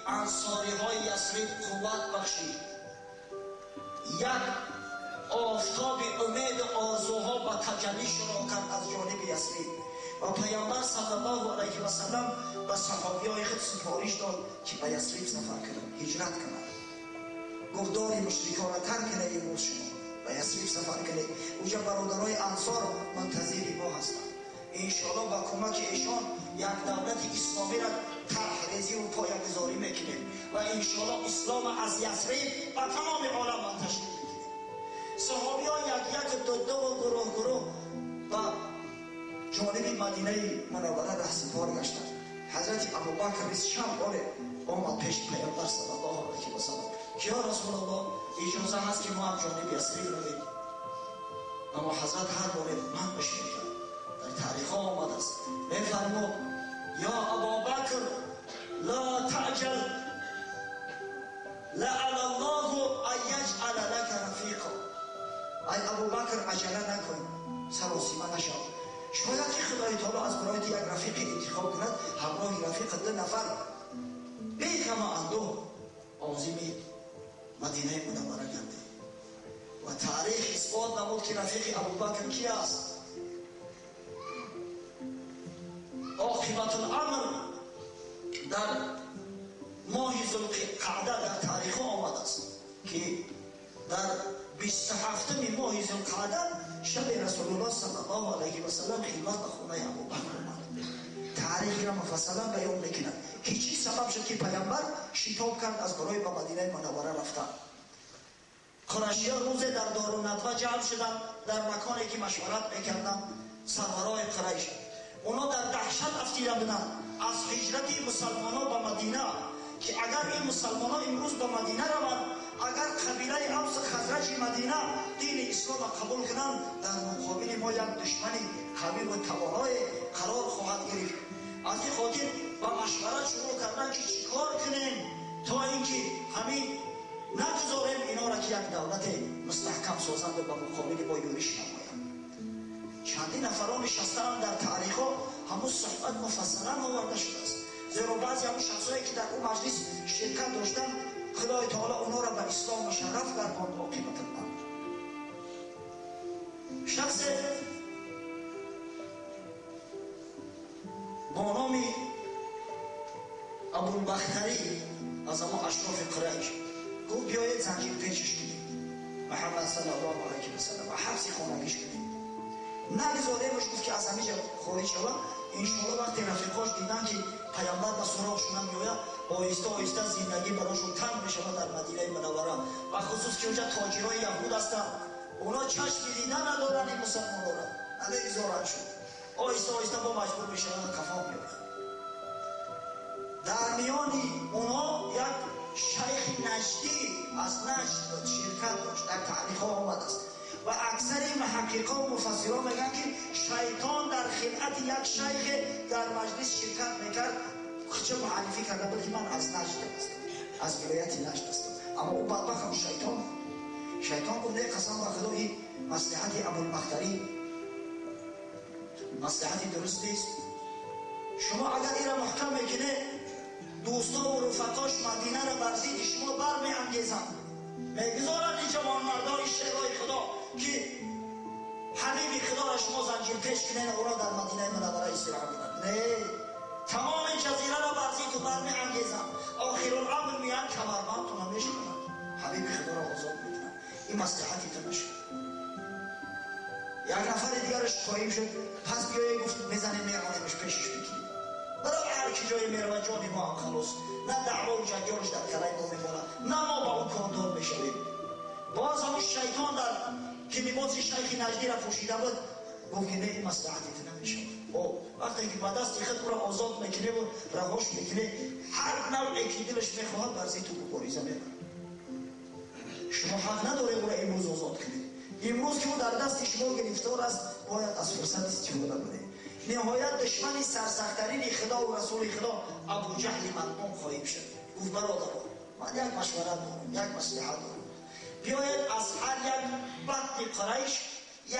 انصاری های یثرب قوت بخشید. یک آفتاب امید آرزوها به تجلی شروع کرد از جانب یثرب و پیامبر صلی الله علیه و سلم به صحابیای خود سفارش داد که به یثرب سفر کنند، هجرت کنند. گفت دار مشرکان را ترک کنید، امروز شما به یثرب سفر کنید، اونجا برادرای انصار منتظر ما هستند. انشاءالله با کمک ایشان یک دولت اسلامی را طرح‌ریزی و پایه‌گذاری میکنیم و انشاءالله اسلام از یثرب به تمام عالم منتشر میکنیم. صحابیان یک یک دو دو و گروه گروه به جانب مدینه منوره رهسپار گشتند. حضرت ابوبکر نیز شب باره آمد پیش پیامبر صلی الله علیه و سلم که یا رسول الله اجازه هست که ما هم جانب یثرب رویم. اما حضرت هر باره منعش میکرد. در تاریخ ها آمده است میفرمود یا ابابکر لا تعجل لعل الله ان یجعل لک رفیقا. ای ابوبکر عجله نکن، سراسیمه نشو، شاید که خدای تعالی از برایت یک رفیق انتخاب کند، همراه رفیق دو نفر بی غم و اندوه عازم مدینه منوره گردید. و تاریخ اثبات نمود که رفیق ابوبکر کی است. عاقبت الامر در ماه ذوالقعده در تاریخ آمده است که در 27 ماه ذوالقعده شب رسول الله صلی الله علیه و سلم خدمت به خانه ابوبکر آمد. تاریخ را مفصلا بیان میکند که چی سبب شد که پیامبر شتاب کرد از برای به مدینه منوره رفتن. قریشی‌ها روز در دارالندوه جمع شدند، در مکانی که مشورت میکردند سرورای قریش. اونا در دهشت افتیده بودند از هجرت مسلمانان به مدینه که اگر این مسلمانان امروز به مدینه روند، اگر قبیله اوس خزرج مدینه دین اسلام را قبول کنند، در مقابل ما یک دشمن قوی و توانای قرار خواهد گرفت. از این خاطر به مشورت شروع کردن که چیکار کنیم تا اینکه همین نگذاریم اینا را که یک دولت مستحکم سازند و به مقابل با یورش نمایند. چندین نفران نشستند در تاریخ ها همون صحبت مفصلا آورده شده است. زیرا بعضی همون شخصایی که در اون مجلس شرکت داشتن خدای تعالی اونا را به اسلام مشرف گرداند. عاقبت الامر شخص با نام ابوالبختری از همون اشراف قریش گفت بیایید زنجیر پیچش کنیم محمد صلی الله علیه و سلم و حبس خانگیش کنیم، نگذاریمش. گفت که از همینجا خارج شود Иншоалло вақте рафиқош дидан ки паямбар ба суроғшона меояд, оҳиста оҳиста зиндагӣ барошон танг мешавад дар Мадинаи Мунаввара. Ба хусус ки онҷа тоҷирои яҳуд ҳастанд, اونا چشم دیدن ندارن این مسلمان را نمیگذارن شد. آهسته آهسته با مجبور میشوند کفا میآیند. در میان اونا یک شیخ نجدی از نجد شرکت داشت، در تاریخ ها آمده است و اکثر محققان و مفسران میگن که شیطان در خلعت یک شیخ در مجلس شرکت میکرد، چه معرفی کرده بود که من از نجد هستم، از ولایت نجد هستم. اما او بدبخت هم شیطان. شیطان گفت نه قسم به خدا این مصلحت ابوالبختری مصلحتی درست نیست. شما اگر این را محکم میکنه دوستا و رفقاش مدینه را بر ضد شما برمیانگیزند، میگذارند این جوانمردان شعرهای خدا که حبیب خدا را شما زنجیر پیش کنین او را در مدینه منوره استراحت میدن. نه، تمام جزیره را بر ضد تو برمیانگیزند، آخرالامر میان کمربندتون را میشکنند، حبیب خدا را آزاد میکنند. این مصلحتی تو نشد. یک نفر دیگرش قایم شد، پس بیایی گفت میزنیم میرانیمش پیشش بگیریم، برای هر کی جایی میرود جان ما هم خلاص، نه دعوا و جنجالش در کلای ما میماند، نه ما با او کاندار میشویم. باز همون شیطان در که لباس شیخ نجدی را پوشیده بود گفت که نه این مصلحتی تو نمیشود. وقتی که با دست خود او را آزاد میکنه و رهاش میکنه، هر نوعی که دلش میخواهد بر ضد تو مبارزه میبرد. شما حق نداره او را امروز آزاد کنید. امروز که او در دست شما گرفتار است باید از فرصت استفاده کنید. نهایت دشمن سرسخت‌ترین خدا و رسول خدا ابو جهل ملعون خواهیم شد. گفت برادران من یک مشورت دارم، یک مصلحت دارم، بیاید از هر یک بطن قریش یک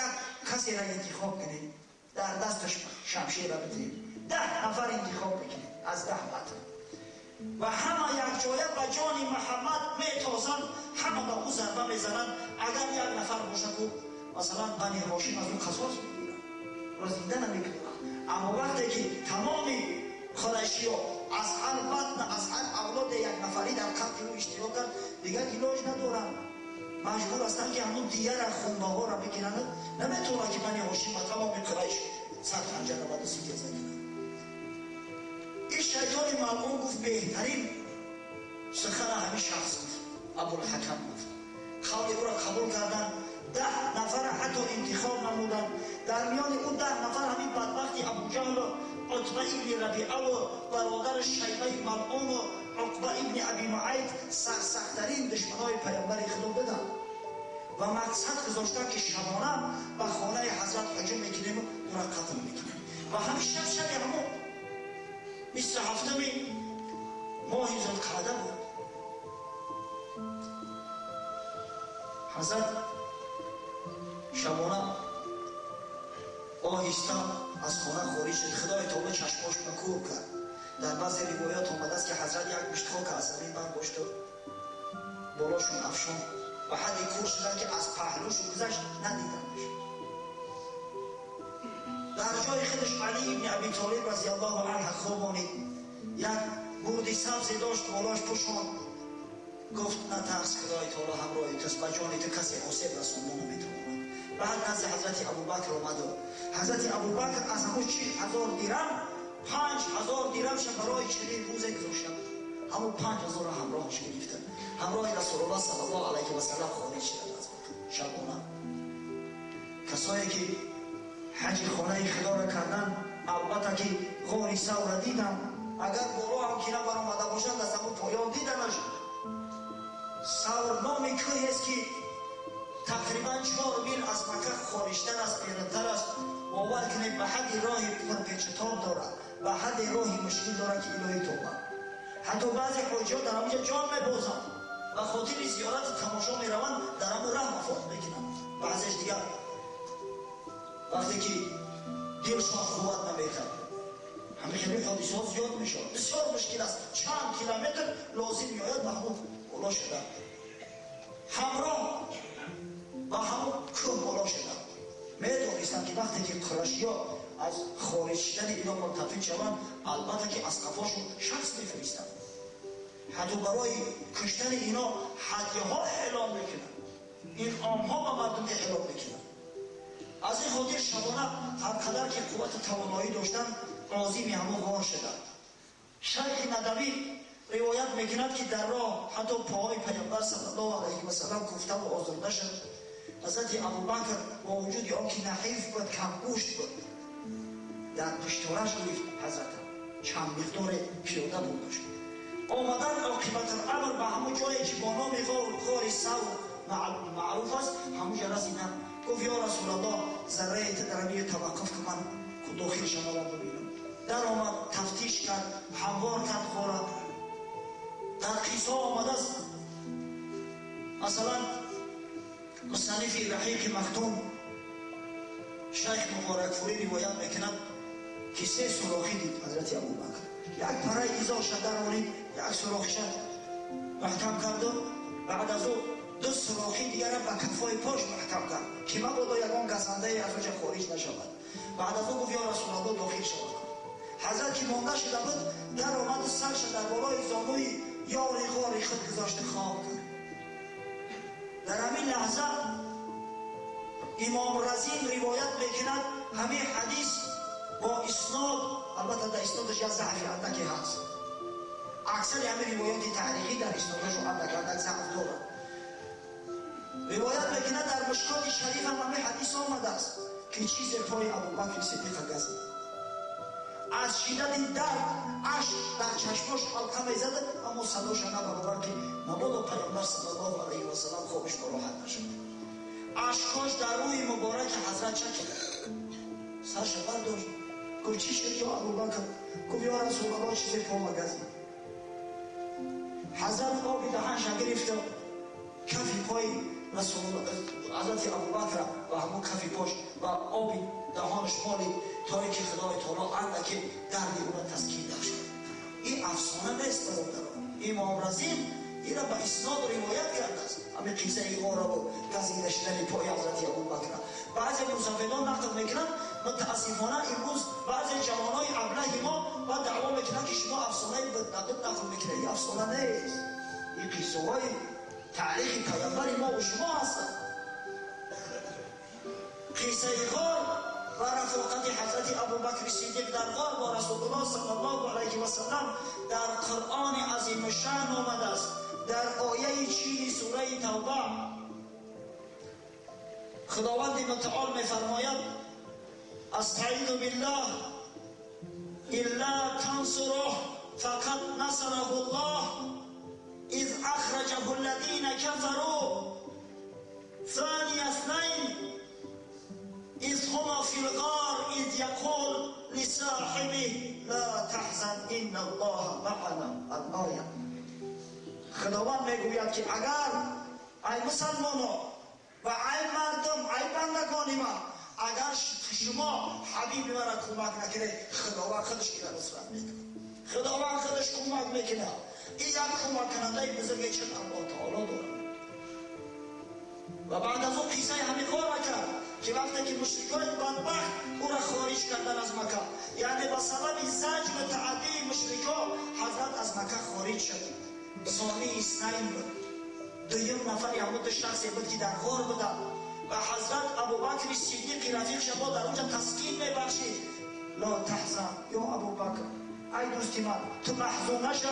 کسی را انتخاب کنید، در دستش شمشیر را بدهید، 10 نفر انتخاب بکنید از 10 بطن و همه یک جایه به جان محمد میتازند، همه به او ضربه میزنند. اگر یک نفر باشد او مثلا بنی هاشم از او قصاص میگیرند، او زنده نمیکنند. اما وقتی که تمام قریشی ها از هر بطن از هر اولاد یک نفری در قتل او اشتراک کرد، دیگر علاج ندارند، مجبور هستند که همون دیگر خونبه ها را بگیرند. نمیتونه که بنی هاشم و تمام قریش سر خنجر را به دست کنند. این شیطان ملعون گفت بهترین سخن همین شخص گفت، ابوالحکم گفت. قول او را قبول کردند، 10 نفر حتی انتخاب نمودند. در میان او 10 نفر همین بدبختی ابوجهل و عتبه ابن ربیعه و برادر شیبه ملعون و عقبه ابن ابی معیط سرسخت‌ترین دشمنای پیامبر خدا بودند و مقصد گذاشتند که شبانه به خانه حضرت هجوم میکنیم و او را قتل میکنیم. و همین شب شب همون 27 ماه ذوالقعده بود. حضرت شبانه آهسته از خانه خارج شد. خدای تعالی چشماش را کور کرد. در بعضی روایات آمده است که حضرت یک مشت خاک از زمین برداشت و بالاشون افشان و حدی کور شدن که از پهلوشون گذشت ندیدنش. در جای خودش علی ابن ابی طالب رضی الله عنه خوابانید. یک گردی سبزی داشت بالاش پوشان. گفت نترس، خدای تعالی همراه توست، به جان تو کسی آسیب رسانده نمیتواند. بعد نزد حضرت ابوبکر آمد و حضرت ابوبکر از همون 40,000 درهم 5,000 درهمش برای 40 روزه گذاشته بود. همون 5,000 را همراهش گرفته، همراه رسول الله صلی الله علیه و سلم خارج شدند از شبانه. کسایی که حج خانه خدا را کردن البته که غار ثور را دیدن، اگر بالا هم که نبرآمده باشند از همون پایان دیدنش. ثور نام کوهی است که تقریبا 4 میل از مکه خارجتر است، بیرونتر است. باور کنید به حد راه پرپیچ‌وتاب دارد، به حد راهی مشکل دارد که الهی توبه. حتی بعضی حاجی‌ها در همونجا جان میبازند و خاطر زیارت تماشا میروند، در همون راه وفات میکنند. بعضیش دیگر وقتی که دلشان قوت نمیکرد، همه خیلی حادثه ها زیاد میشد، بسیار مشکل است. چند کیلومتر لازم میآید به همون بالا شدن، همراه با همون کوه بالا شدن. میدونستند که وقتی که قریشی ها از خارج شدن اینا ملتفت شوند، البته که از قفاشون شخص میفرستند، حتی برای کشتن اینا هدیه ها اعلام میکنند، این عامها به مردم اعلام میکنند. از این خاطر شبانه هر قدر که قوت توانایی داشتن عازمی همون غار شدند. شیخ ندوی روایت میکند که در راه حتی پاهای پیامبر صلی الله علیه و سلم کوفته و آزرده شد. حضرت ابوبکر با وجود آن که نحیف بود، کم گوشت بود، در پشتارش گرفت حضرت چند مقدار پیاده برده شد. آمدن عاقبت الامر به همون جایی که با نام غار ثور معروف است، همونجا رسیدن. گفت یا رسول الله ذره در توقف که من داخل شما ببینم. در آمد، تفتیش کرد، هموار کرد غار. در قصه آمده است، مثلا مصنف رحیق مختوم شیخ مبارکفوری روایت میکند که 3 سوراخی دید حضرت ابوبکر. یک پره ازارش درآورد، یک سوراخش محکم کرد و بعد از او 2 سوراخی دیگر به کفای پاش محکم کرد که مبادا یگان گزنده از اونجا خارج نشود. بعد از او گفت یا رسول الله داخل شود. حضرت که مانده شده بود در آمد و سرش در بالای زانوی یار غار خود گذاشته خواب کرد. در همین لحظه امام رزین روایت میکند همین حدیث با اسناد، البته در اسنادش یک ضعف اندکی هست، اکثر همین روایات تاریخی در اسنادش اندک اندک ضعف دارد. روایت میکند در مشکات شریف هم همین حدیث آمده است که چیز پای ابوبکر صدیق گزید. از شدت درد اشک در چشماش حلقه میزد، اما صداش نبرآورد که مبادا پیامبر صلی الله علیه و سلم خوابش ناراحت نشد. اشکاش در روی مبارک حضرت چکید، سرش برداشت، گفت چی شد یا ابوبکر؟ گفت یا رسول الله چیزی پا گزید. حضرت آبی دهنش گرفت، کفی پای رسول حضرت ابوبکر و همون کفی پاش و آبی دهانش مالید تا اینکه خدای تعالی اندکی درد او را تسکین بخشد. این افسانه نیست برادران. امام رزین این را به اسناد روایت کرده است، همین قصه غار و گزیده شدن پای حضرت ابوبکر. بعضی مسافران نقل میکنند، متاسفانه امروز بعضی جوانای ابله ما با دعوا میکنند که شما افسانه بدنقل نقل میکنید. این افسانه نیست، این قصه های تاریخ پیامبر ما و شما هستند. قصه غار و رفاقت حضرت ابوبکر صدیق در غار با رسول الله صلی الله علیه و سلم در قرآن عظیم الشأن آمده است. در آیه 40 سوره توبه خداوند متعال می‌فرماید استعیذ بالله الا تنصره فقد نصره الله اذ اخرجه الذين كفروا ثاني اثنين اذ هما في الغار اذ يقول لصاحبه لا تحزن ان الله معنا. الآیه. خداوند میگوید که اگر ای مسلمانان و ای مردم، ای بندگان من، اگر شما حبیب مرا کمک نکنید، خداوند خودش که نصرت میکنه، خداوند خودش کمک میکنه. این یک کمک کننده بزرگ چه الله تعالی داره. و بعد از اون قصه همین کار کرد که وقتی که مشرکان بدبخت او را خارج کردن از مکه، یعنی به سبب زجر و تعدی مشرکان حضرت از مکه خارج شد. ثانی اثنین بود، دویم نفری همون دو شخصی بود که در غار بودن و حضرت ابوبکر صدیق رفیق شما در اونجا تسکین میبخشید. لا تحزن یا ابوبکر، ای دوستی من، تو محزون نشو،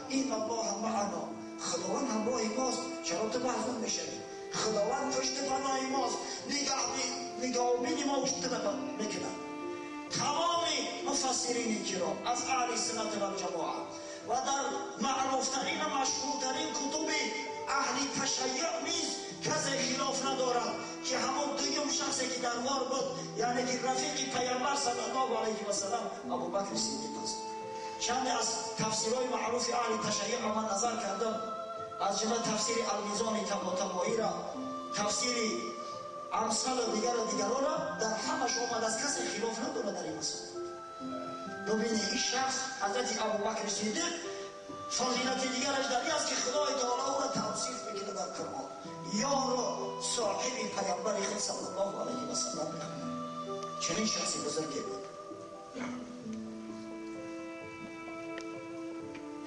این الله معنا، خداوند همراه ماست، چرا تو محزون میشوی؟ خداوند پشت پناه ماست، نگاهبین ما پشت میکنه. تمام مفسرین کرام از اهل سنت و جماعت و در معروفترین و مشهورترین کتب اهل تشیع نیز کسی خلاف ندارد که همون دویم شخصی که در غار بود، یعنی که رفیق پیامبر صلی الله علیه و سلم ابوبکر صدیق است. چند از تفسیرهای معروف اهل تشیع من نظر کردم، از جمله تفسیر المیزان طباطبایی را، تفسیر امثال و دیگر و دیگران را، در همش آمد از کسی خلاف ندارد در این مسئله. ببینید این شخص حضرت ابوبکر صدیق فضیلت دیگرش در این است که خدای تعالی او را توصیف میکنه در قرآن، یار و صاحب پیامبر خود صلی الله علیه و سلم میکنه. چنین شخصی بزرگی بود.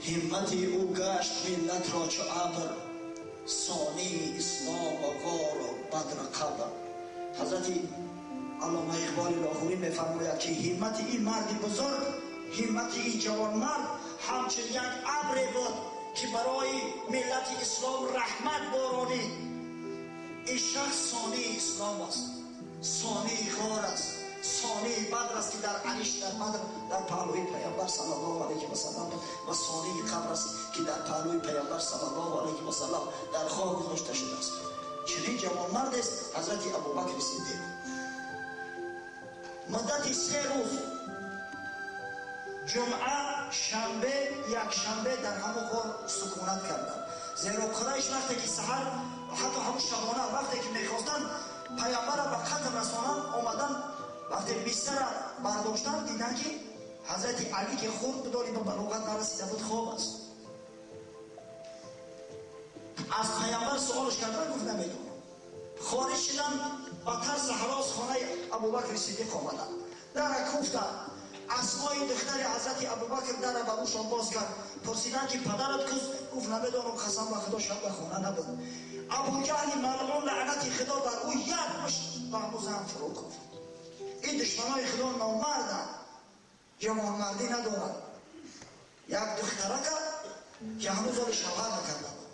همت او گشت ملت را چو ابر، ثانی اسلام و غار و بدر قبر. حضرت علامه اقبال لاهوری میفرماید که همت این مرد بزرگ Ҳиммати ин ҷавонмард ҳамчун як абре буд ки барои миллати ислом раҳмат боронид. Ин шахс сонии ислом аст, сонии ғор аст, сонии Бадр аст ки дар ариш дар Бадр дар паҳлӯи Паёмбар саллаллоҳу алайҳи васаллам буд ва сонии қабр аст ки дар паҳлӯи Паёмбар саллаллоҳу алайҳи васаллам дар хок гузошта шудааст. Чунин ҷавонмард аст Ҳазрати Абубакри Сиддиқ. Муддати 3 рӯз, ҷумъа, шанбе, якшанбе дар ҳамон ғор сукунат карданд. Зеро Қурайш вақте ки саҳар, ҳатто ҳамон шабона вақте ки мехостанд Паёмбарро ба қатл расонанд, омадан вақте бистара бардоштанд, диданд ки Ҳазрати Алӣ ки хурд буд, ба балоғат нарасида буд, хоб аст. Аз Паёмбар суолш карданд, гуфт намедонам. Хориҷ шуданд, ба тарси ҳарос хонаи Абубакри Сиддиқ омаданд. Дара куфтанд. Асмои духтари Ҳазрати Абубакр дара ба рӯшон боз кард. Пурсиданд ки падарат куст? Гуфт намедонам, қасам ба Худо шаб ба хона набуд. Абуҷаҳли малъун лаънати Худо бар ӯ як мушт ба ҳамун зан фурӯ куфт. Ин душманои Худо номарданд, ҷавонмардӣ надоранд. Як духтарака ки ҳанӯз оли шавҳар накарда буд,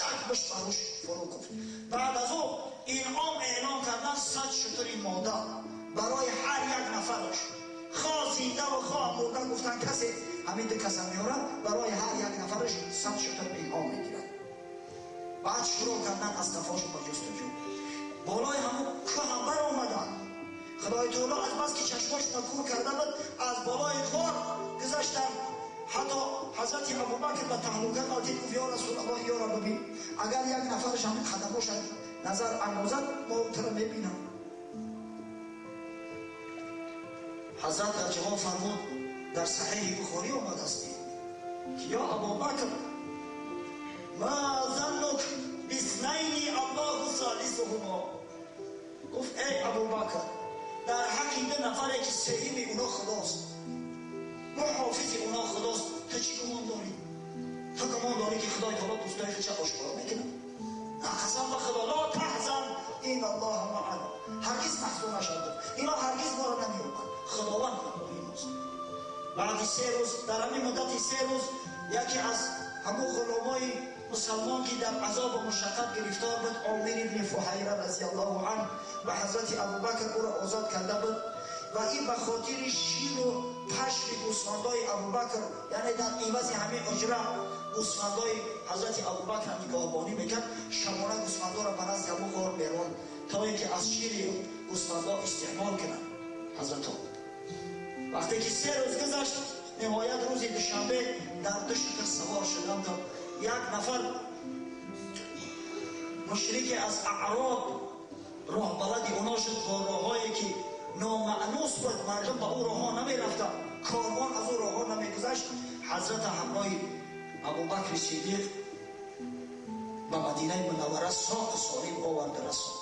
як мушт ба рӯш фурӯ куфт. Баъд аз ӯ инъом эълон кардан 100 шутури мода барои ҳар як нафараш, хоҳ зинда ва хоҳ мурда. Гуфтанд касе ҳамин ду каса меорад, барои ҳар як нафараш 100 шутур инъом мегирад. Баъд шурӯъ кардан аз қафошон ба ҷустуҷӯ. Болои ҳамун кӯҳ ҳам баромаданд. Худои таоло аз бас ки чашмошона кӯр карда буд, аз болои ғор гузаштанд. Ҳатто Ҳазрати Абубакр ба таҳлука ғалтид, гуфт ё Расулаллоҳ, ёро бибин, агар як нафараш ҳамин қадамоша назар андозад, мо туро мебинам. Ҳазрат дар ҷавоб фармуд, дар Саҳеҳи Бухорӣ омадааст ки ё Абубакр, ма заннук биснайни Аллоҳу солисуҳумо. Гуфт эй Абубакр, дар ҳаққи ду нафаре ки сеюми уно Худост, муҳофизи уно Худост, ту чӣ гумон дорӣ? Ту гумон дорӣ ки Худои таоло дӯстои худша ошкоро мекунад? На, қасам ба Худо, ло таҳзан ин Аллоҳа маъана. Ҳаргиз маҳзун нашав. Ино ҳаргиз моро намеёбанд, Худованд ҳамроҳи мост. Баъди 3 рӯз, дар ҳамин муддати 3 рӯз, яке аз ҳамун ғуломои мусалмон ки дар азобу мушаққат гирифтор буд, Омир ибни Фуҳайра разияллоҳу анҳу, ба Ҳазрати Абубакр ӯро озод карда буд ва ин ба хотири ширу пашми гӯсфандои Абубакр, яъне дар ивази ҳамин уҷра гӯсфандои Ҳазрати Абубакр нигоҳбонӣ мекард. Шабона гӯсфандоро ба назди ҳамун ғор меронд то ин ки аз шири гӯсфандо истеъмол кунанд ҳазратҳо. Вақте ки 3 рӯз гузашт, ниҳоят рӯзи душанбе дар ду шутур савор шуданд. Як нафар мушрике аз аъроб роҳбалади оно шуд бо роҳҳое ки номаънус буд, мардум ба ӯ роҳҳо намерафтанд, корвон аз ӯ роҳҳо намегузашт. Ҳазрата ҳамроҳи Абубакри Сиддиқ ба Мадинаи Мунаввара соқу солим оварда расонд.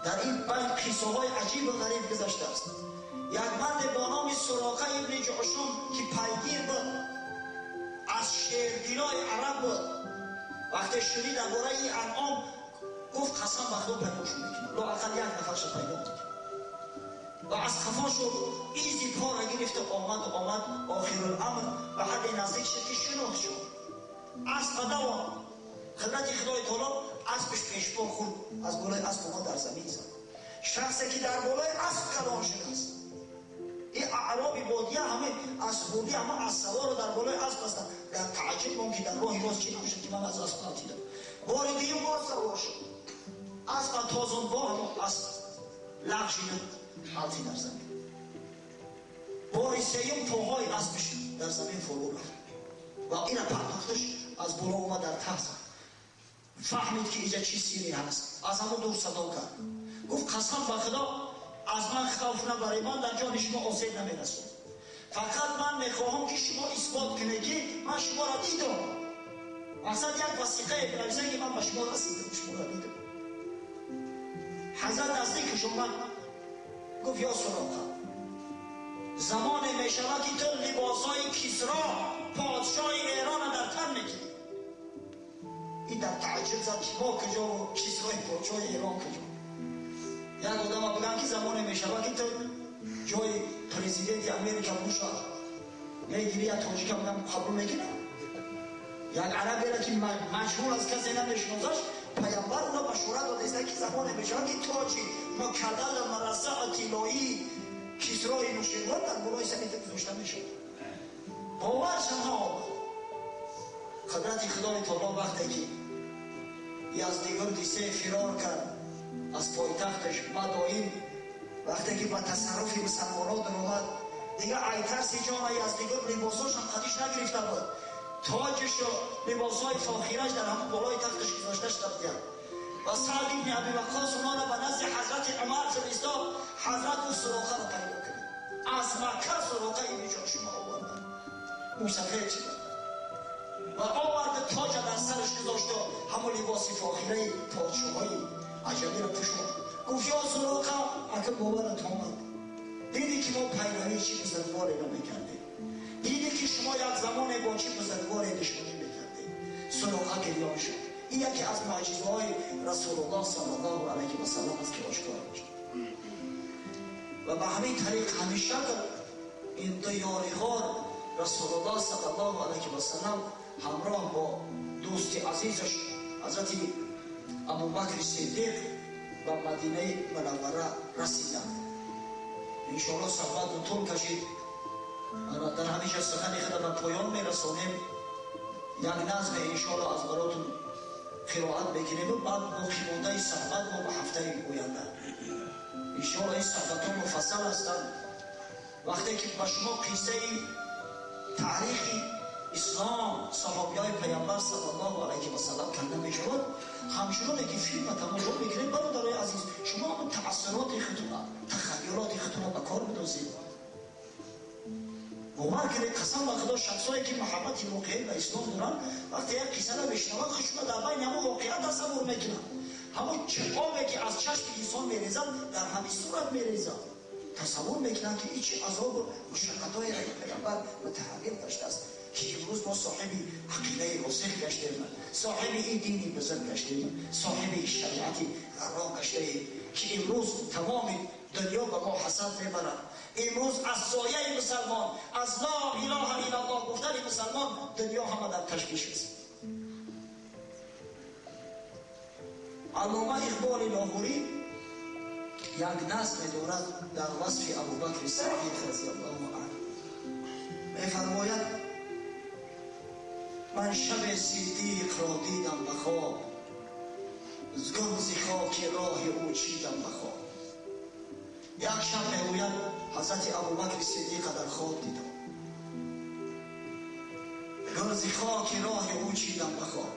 Дар ин байн қиссаҳои аҷибу ғариб гузаштааст. Як марде бо номи Суроқа ибни Ҷушум ки пайгир буд, аз шердилои араб буд, вақте шунид дар бораи ин анъом, гуфт қасам ба Худо пайдошон мекунам, лоақал як нафарша пайдо мекунам. Ва аз қафошу изи пора гирифта омаду омад. Охируламр ба ҳадде наздик шуд ки шинохт шуд. Аспа давон, хидмати Худои таоло аспаш пешпо хӯрд, аз болои асп омад дар замин зад. Шахсе ки дар болои асп калон шудааст, ин аъроби бодия ҳама аз хурдӣ ҳама аз саворо дар болои асп ҳастанд. Дар таъҷуб мон ки дар роҳи рост чӣ намешуд ки ман аз асп ғалтидам. Бори дуюм боз савор шуд, аспа тозон бо ҳамон асп лағжиду ғалтид дар замин. Бори сеюм поҳои аспаш дар замин фурӯ рафт ва ина партохташ аз боло омад дар таҳ зад. Фаҳмид ки иҷа чӣ сирре ҳаст. Аз ҳамон дур садо кард, гуфт қасам ба Худо аз ман хавф набаред, ман дар ҷони шумо осеб намерасонам. Фақат ман мехоҳам ки шумо исбот кунед ки ман шуморо дидам. Мақсад як васиқае бинависед ки ман ба шумо расидам, шуморо дидам. Ҳазрат наздикаш омад, гуфт ё Суроқа, замоне мешавад ки ту либосҳои Кисро подшоҳи Эронро дар тан мекунӣ. Ин дар таъҷуб зад ки мо куҷо ва Кисрои подшоҳи Эрон куҷо. Як одама бигӯянд ки замоне мешавад ки ту ҷои президенти Америка Буша мегири, як тоҷика мегам қабул мекунам? Як араберо ки маҷҳул аз касе намешиносаш, паямбар уро башорат додааст ки замоне мешавад ки тоҷи мукаллал марасаъ тиллоии Кисрои Нуширвон дар болои сари ту гузошта мешавад. Боваршам наомад. Қудрати Худои таоло вақте ки Яздигурди се фирор кард аз пойтахташ Мадоин, вақте ки ба тасарруфи мусалмонон даромад, дигар ай тарси ҷона Яздигурд либосошам қадиш нагирифта буд, тоҷишу либосҳои фохираш дар ҳамон болои тахташ гузошта шуда буданд. Ва Саъд ибни Аби Ваққос онҳоро ба назди ҳазрати Умар фиристод. Ҳазрат гуфт Суроқаро пайдо кунед. Аз Макка Суроқа ибни Ҷошима оварданд, мусафир шуда ва оварда тоҷа дар сараш гузошту ҳамон либоси фохираи подшоҳои аҷамиро пӯшонд. Гуфт ё Суроқа, ака боварат омад? Дидӣ ки мо пайравии чӣ бузургворе мекардем? Дидӣ ки шумо як замоне бо чӣ бузургворе душманӣ мекардед? Суроқа гирён шуд. Ин яке аз муъҷизаҳои Расулуллоҳ саллаллоҳу алайҳи васаллам аст ки ошкор мешуд. Ва ба ҳамин тариқ ҳамеша ин ду ёри ғор Расулуллоҳ саллаллоҳу алайҳи васаллам ҳамроҳ бо дӯсти азизаш ҳазрати Абубакри Сиддиқ ба Мадинаи Мунаввара расиданд. Иншоаллоҳ суҳбат тӯл кашид. Дар ҳамин ҷо сухани худро ба поён мерасонем. Як назме иншоаллоҳ аз баротун қироат мекунем ва баъд боқимондаи суҳбат мо ба ҳафтаи оянда. Иншоаллоҳ ин суҳбатҳо муфассал ҳастанд. Вақте ки ба шумо қиссаи таърихи ислом, саҳобиҳои паямбар саллаллоҳу алайҳи васаллам карда мешавад, ҳамчуноне ки филма тамошо мекунед, бародарои азиз, шумо ҳамон таассуроти худтона, тахайюлоти худтона ба кор бидозед. Бовар кунед, қасам ба Худо, шахсое ки муҳаббати воқеӣ ба ислом доранд, вақте як қиссаро мешунаванд, худшуна дар байни ҳамон воқеа тасаввур мекунанд. Ҳамон обе ки аз чашми инсон мерезад, дар ҳамин сурат мерезад. Тасаввур мекунанд ки ин чӣ азобу мушаққатҳоеро ки паямбар мутаҳаммил гаштааст, ки имрӯз мо соҳиби ақидаи росих гаштем, соҳиби ин дини бузург гаштем, соҳиби шариати ғарро гаштаем, ки имрӯз тамоми дунё ба мо ҳасад мебарад. Имрӯз аз сояи мусалмон, аз ло илоҳа иллаллоҳ гуфтани мусалмон дунё ҳама дар ташвиш аст. Аллома Иқболи Лоҳурӣ як назме дорад дар васфи Абубакри Сиддиқ разияллоҳу анҳу. Мефармояд: ман шаби Сиддиқро дидам ба хоб, гурзи хоки роҳи ӯ чидам ба хоб. Як шаб мегӯяд ҳазрати Абубакри Сиддиқа дар хоб дидам, гурзи хоки роҳи ӯ чидам ба хоб.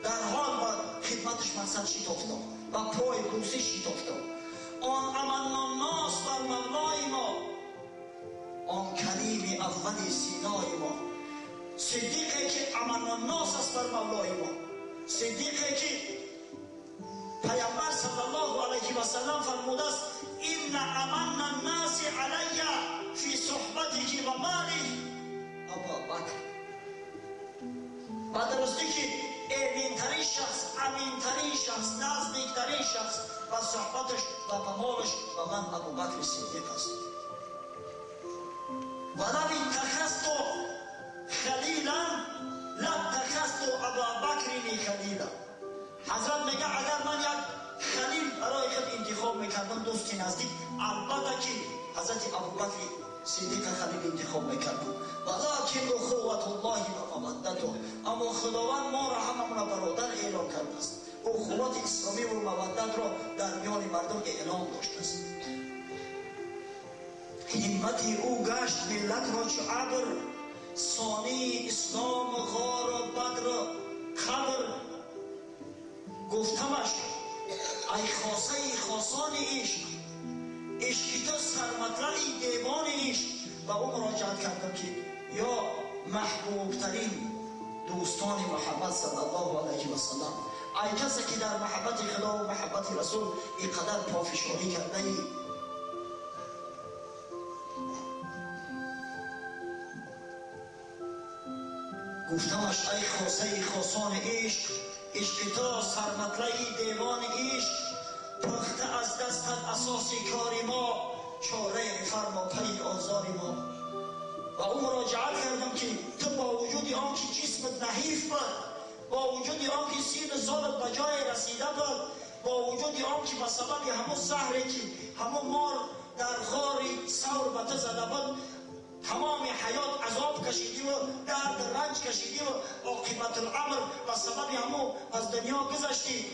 Дар ҳол ба хидматаш мақсад шитофтам, ба пой бӯсӣ шитофтам. Он аманноннос бар мавлои мо, он карими аввали синои мо. Сиддиқе ки аманноннос аст бар мавлои мо, сиддиқе ки паямбар саллаллоҳу алайҳи васаллам фармудааст: инна аманна ннаси алайя фи суҳбатиҳи ва молиҳи Абубакр. Ба дурустӣ ки эминтарин шахс, аминтарин шахс, наздиктарин шахс ба суҳбаташ ва ба молаш ба ман Абубакри Сиддиқ аст. Валав иттахазту халилан латтахазту Абубакрини халила. Ҳазрат мега агар ман як халил барои худ интихоб мекардам, дӯсти наздик, албатта ки ҳазрати Абубакри Сиддиқа халил интихоб мекардам. Валакин ухуватуллоҳи ва маваддату. Аммо Худованд моро ҳамамона бародар эълон кардааст. Ухувати исломӣ ва маваддатро дар миёни мардум эълон доштааст. Ҳиммати ӯ гашт миллатро чу абр, сонии ислому ғору бадру қабр. Гуфтамаш ай хосаи хосони ишқ, ишқи ту сарматлаи девони ишқ. Ба ӯ муроҷиат кардам ки ё маҳбубтарин дӯстони Муҳаммад саллаллоҳу алайҳи васаллам, ай касе ки дар маҳаббати Худо ва маҳаббати Расул ин қадар пофишорӣ кардаӣ, гуфтамаш ай хосаи хосони ишқ, ишқи ту сарматлаи девони ишқ, пухта аз дастат асоси кори мо, چاره فرما پی آزار ما. و او مراجعت کردم که تو با وجود آن که جسمت نحیف بود، با وجود آن که سین سالت به جای رسیده بود، با وجود آن که به سبب همون زهری که همون مار در غار ثور به تو زده بود تمام حیات عذاب کشیدی و درد رنج کشیدی و عاقبت الامر به سبب همون از دنیا گذشتی،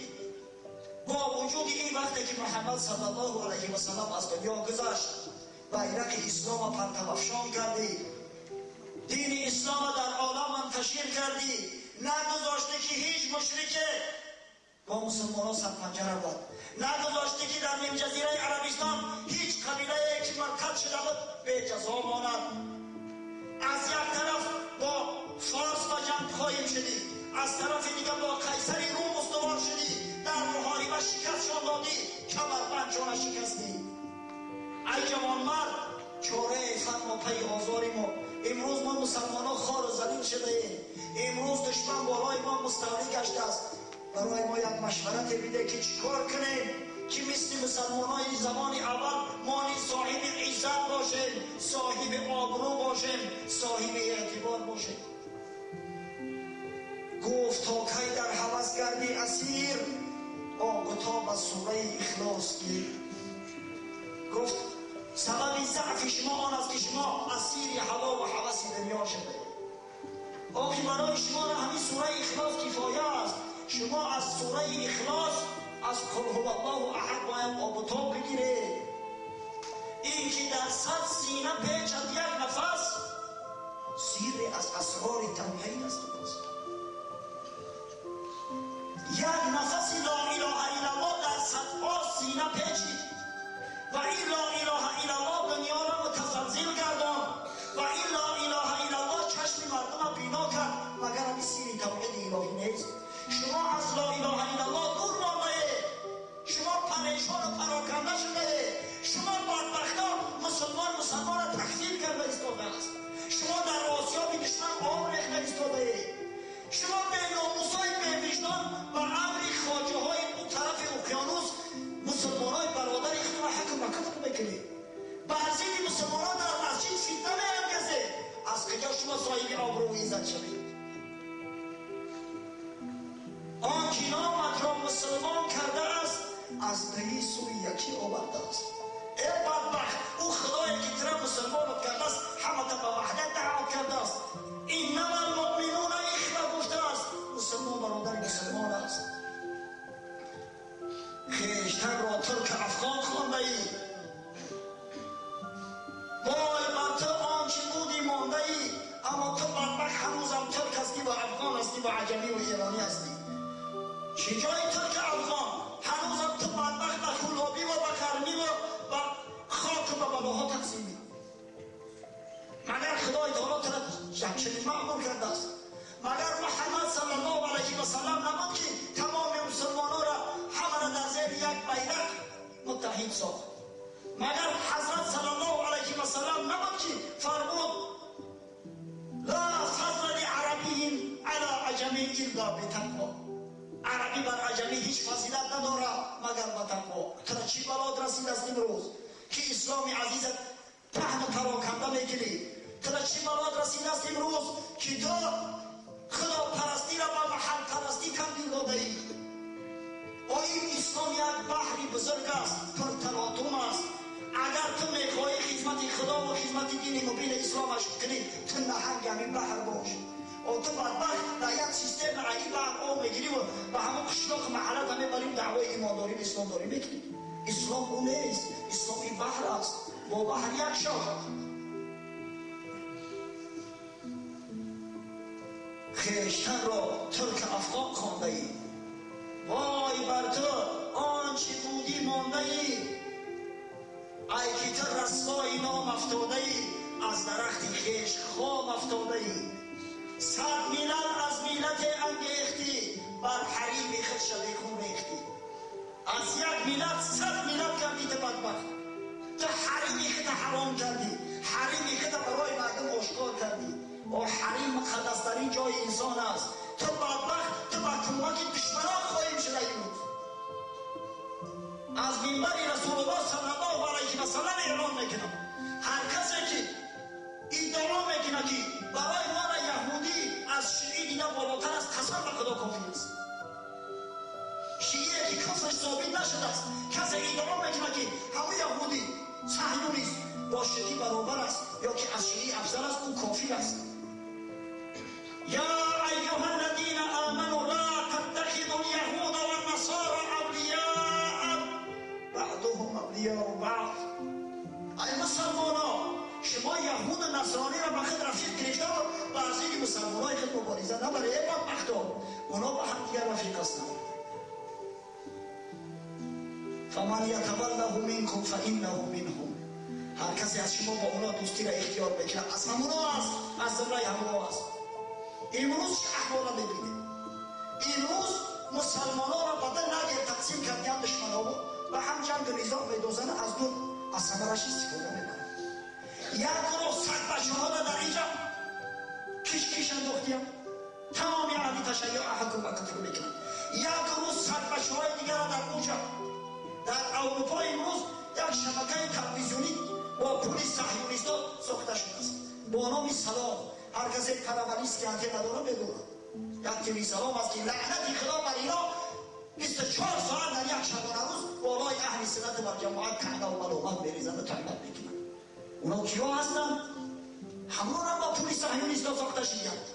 با وجود این وقتی که محمد صلی الله علیه و سلم از دنیا گذشت بیرق اسلام پرتوافشان کردی، دین اسلام در عالم منتشر کردی، نگذاشتی که هیچ مشرکه با مسلمان ها سرپنجه بود، نگذاشتی که در نیم جزیره عربستان هیچ قبیله که مرتد شده بود به جزا ماند. از یک طرف با فارس و جنگ خواهیم شدی، از طرف دیگه با قیصر روم استوار شدی، در محاربه شکستشان دادی، کمربندشان شکستی. ای جوانمرد چاره فرما پی آزار ما. امروز ما مسلمان ها خوار و ذلیل شده ایم، امروز دشمن بالای ما مستولی گشته است. برای ما یک مشورت بده که چیکار کنیم که مثل مسلمان های زمان اول ما نیز صاحب عزت باشیم، صاحب آبرو باشیم، صاحب اعتبار باشیم. گفت تا کی در هوس گردی اسیر، آب از سوره اخلاص گیر. گفت سبب ضعف شما آن است که شما اسیر هوا و هوس دنیا شده. آخی برای شما همین سوره اخلاص کفایه است. شما از سوره اخلاص، از قل هو الله احد باید آب و تاب بگیره. این که در 100 سینه پیچد یک نفس، سیر از اسرار توحید است. یک نفس لا اله الا الله در صدها سینه پیچید و این لا اله الا الله دنیا را متزلزل گرداند و این لا اله الا الله چشم مردم را بینا کرد. مگر همین سیر توحید الهی نیست؟ شما از لا اله الا الله دور مانده، شما پریشان و پراکنده شده، شما بدبختا مسلمان مسلمان را تکفیر کرده ایستاده است، شما در آسیاب دشمن آب ریخته ایستاده، شما به ناموسای به وجدان و امر خواجه های اون طرف اقیانوس مسلمان های برادر خود را حکم و کفر میکنید. بعضی مسلمان ها در مسجد فتنه میانگیزه. از کجا شما صاحب آبرو و عزت شوید؟ آن که نامت را مسلمان کرده است از پی سوی یکی آورده است. ای بدبخت، او خدایی که تو را مسلمانت کرده است همه به وحدت دعوت کرده است. انما المؤمنون اخوه گفته است. مسلمان برادر مسلمان است. خویشتن را ترک افغان خوانده ای، وای بر تو آنچه بودی مانده ای، اما تو بدبخت هنوزم ترک هستی و افغان هستی و عجمی و ایرانی هستی. چه جای ترک افغان؟ هنوزم تو بدبخت به خلابی و به قرنی و به خاک و به بلاها تقسیمی. مگر خدای تعالی تو را چنین مأمور کرده است؟ مگر محمد صلی الله علیه و سلم نبود که تمام مسلمانان را همه را در زیر یک بیرق متحد ساخت؟ مگر حضرت صلی الله علیه و سلم نبود که فرمود لا فضل لعربی علی عجمی الا بتقوا؟ عربی بر عجمی هیچ فضیلت نداره مگر به تقوا. تو را چی بلاد رسید است امروز که اسلام عزیزت پهن و پراکنده میگیری؟ تو را چی بلاد رسید است امروز که تو خدا پرستی را به محل پرستی تبدیل داده ای؟ این اسلام یک بحری بزرگ است، پرتلاطم است. اگر تو میخواهی خدمت خدا و خدمت دین مبین اسلامش کنی، تو نهنگ همین بحر باش. و تو بدبخت در یک سیستم علی بحر آب میگیری و به همون قشلاق محلت همه بریم دعوای ایمانداری و اسلامداری میکنی. اسلام او نیست، اسلام این بحر است، با بحر یک شد. خویشتن را ترک افغان خوانده ای، وای بر تو آنچه بودی مانده ای، ای که تو رسوای نام افتاده ای، از درخت خویش خام افتاده ای. 100 ملل از ملت انگیختی، بر حریم خود شبیخون ریختی. از یک ملت 100 ملت کردی تو بدبخت. تو حریم خود حرام کردی، حریم خود برای مردم آشکار کردی. و حریم مقدسترین جای انسان است. تو بدبخت، تو با کمک دشمنان خواهیم شده امروز. از منبر رسول الله صلی الله علیه و وسلم اعلان میکنم هر کسی که ادعا میکنه که برای ما را یهودی از شیعی دیده بالاتر است، قسم به خدا کافر است. شیعی که کفرش ثابت نشده است، کسی ادعا میکنه که همون یهودی صهیونیست با شیعی برابر است یا که از شیعی افضل است، او کافر است. یا ایها الذین آمنوا لا تتخذوا اليهود والنصارى اولیاء بعضهم اولیاء بعض. ای مسلمانان، شما یهود و نصرانی را به خود رفیق گرفته و بر ضد مسلمانای خود مبارزه نبرید. ای بدبختا، اونا با هم دیگر رفیق هستند. فمن یتوله منکم فانه منهم. هر کسی از شما با اونا دوستی را اختیار میکنه از همونا است، از زمره همونا است. امروز چه احوال میبینیم؟ امروز مسلمان ها را بدل نگیر تقسیم کردن دشمن ها و هم جنگ و نزاع میدوزن، از دور از ثمرش استفاده میبرن. یک گروه صد بچه ها را در اینجا کش کش انداختیم، تمام اهل تشیع حکم و کفر میکنن. یک گروه صد بچه های دیگر را در اونجا در اروپا امروز یک شبکه تلویزیونی با پول صهیونیست‌ها ساخته شده است با نام سلام. هر کسی پرولیست که انتن نداره بدونه یک تیوی سلام است که لعنت خدا بر اینا 24 ساعت در یک شبانه روز بالای اهل سنت و جماعت طعنه و ملامت میریزند و تهمت میکنند. اونا کیا هستند؟ همون هم با پول صهیونیست‌ها ساخته شدند.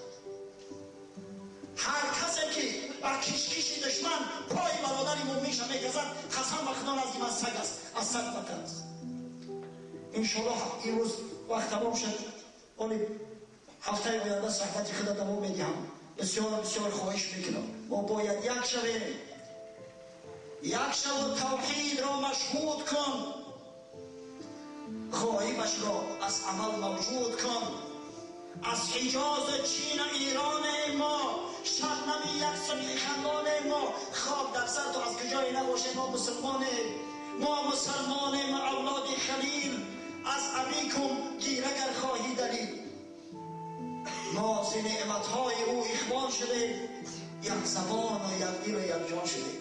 هر کسی که با کشکش دشمن پای برادر مؤمنش میگزد، قسم به خدا نزد من سگ است، از سگ بدتر است. انشالله امروز وقت تمام شد، ولی هفته آینده صحبت خود دوام میدهم. بسیار بسیار خواهش میکنم ما باید یک شویم، یک شو توحید را مشهود کن، غایبش را از عمل موجود کن. از حجاز چین ایران ما، شبنمی یک صبح خندان ما، خواب در سر تو از کجای نباشه. ما مسلمانیم، ما مسلمانیم اولاد خلیل، از ابیکم گیر اگر خواهی دلیل. ما از نعمتهای او اخوان شده، یک زبان و یک دل و یک جان شده.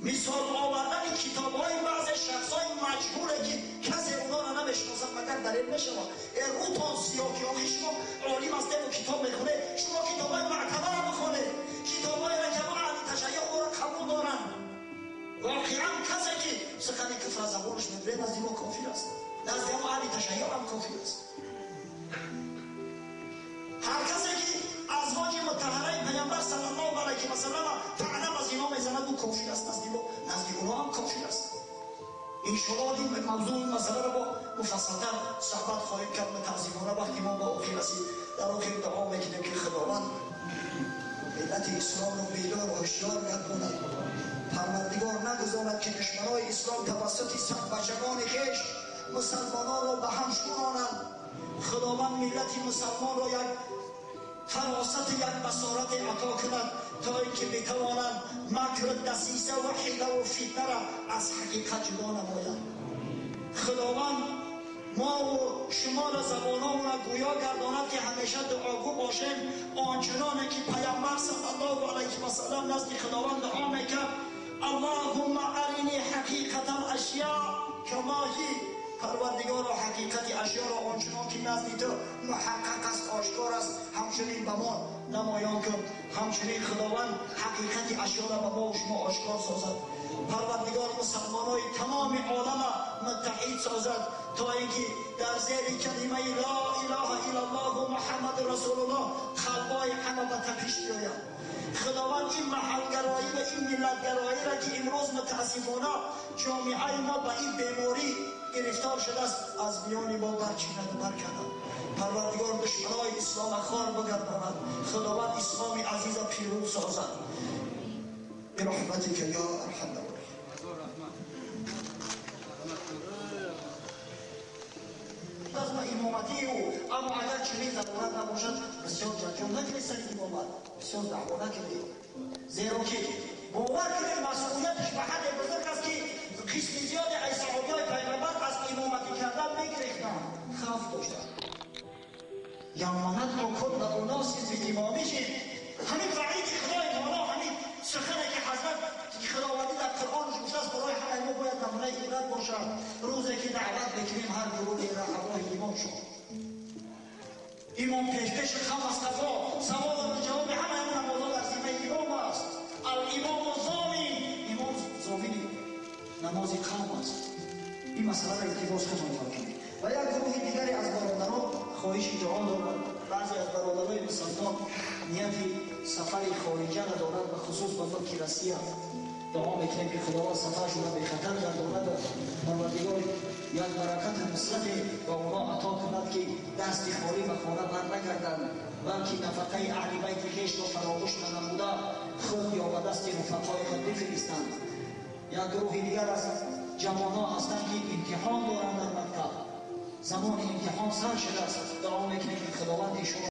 مثال آوردن کتاب‌های بعض شخص‌های مجهوله که کسی اونا را نمی‌شناسد مگر دلیل نشود. روتان سیاه که آخه شما عالم هستید و کتاب میخونه، شما کتاب‌های معتبر را بخونه، کتاب‌های را که اهل تشیع او را قبول دارند. واقعا کسی که سخن کفر از زبانش می‌بره نزد ما کافر است، نزد ما اهل تشیع هم کافر است. هر کسی که ازواج مطهره پیامبر صلی الله علیه و سلم طعنه از اینا میزند او کافر است، نزد ما نزد اونا هم کافر است. انشاءالله این موضوع این مسئله را با مفصل‌تر صحبت خواهیم کرد. متأسفانه وقتی ما با آخر رسید، در آخر دعا میکنیم که خداوند ملت اسلام را بیدار و هوشیار گرداند. پروردگار نگذارد که دشمنای اسلام توسط صد بچگان خویش مسلمانان را به هم شورانند. خداوند ملت مسلمان را یک فراست، یک بصارت عطا کند تا اینکه بتوانند مکر و دسیسه و حیله و فتنه را از حقیقت جدا نمایند. خداوند ما و شما را زبانامون را گویا گرداند که همیشه دعاگو باشیم، آنچنانه که پیامبر صلی الله علیه و سلم نزد خداوند دعا میکرد: اللهم ارنی حقیقت الاشیاء کما هی. پروردگارا حقیقت اشیا را آنچنان که نزد تو محقق است، آشکار است، همچنین به ما نمایان کن. همچنین خداوند حقیقت اشیا را به ما و شما آشکار سازد. پروردگار مسلمانای تمام عالم متحد سازد تا اینکه در زیر کلمه لا اله الا الله و محمد رسول الله قلبای همه به تپش بیاید. خداوند این محلگرایی و این ملتگرایی را که امروز متاسفانه جامعه ما به این بیماری گرفتار شده است از میان ما برچیند و برکند. پروردگار دشمنای اسلام خوار بگرداند. خداوند اسلام عزیز پیروز سازد. برحمتک یا ارحم الراحمین. از امامتی او اما اگر چنین ضرورت نباشد بسیار جنجال نکنید سر امامت، بسیار دعوا نکنید، زیرا که باور کنید مسئولیتش به حد بزرگ است که قسم زیادی از صحابیای پیغمبر از امامتی کردن میگریختند، خوف داشتند. یمنت و کل اناس بامامهم. همین وعید خدای تعالی، همین سخنی که حضرت خداوندی در قرآن گفته است برای همه ما باید نمونه عبرت باشد. روزی мекунем ҳар гурӯҳе ра ҳамроҳи имом шуд. Имом пеш қавм аз қафо, савол ва ҷавоби ҳамаи он намозҳо дар зиммаи имом аст. Ал-имому зомин, имом зомини намози қавм аст. Ин масъаларо илтимос худмон кунем. Ва як гурӯҳи дигаре аз бародарон хоҳиши дуо доранд. Баъзе аз бародарони мусулмон нияти сафари хориҷа доранд, ба хусус ба мулки Россия. Дуо мекунем ки Худованд сафаршонро бехатар гардонад ва Парвардигор як баракати нусрате ба онҳо ато кунад, ки дасти холӣ ба хона бар нагарданд, балки нафақаи аҳли байти хешро фаромӯш нанамуда худ ё ба дасти рафақои худ бифиристанд. Як гурӯҳи дигар аз ҷавонҳо ҳастанд, ки имтиҳон доранд дар мактаб. Замони имтиҳон сар шудааст. Дуо мекунем ки Худованд эшонро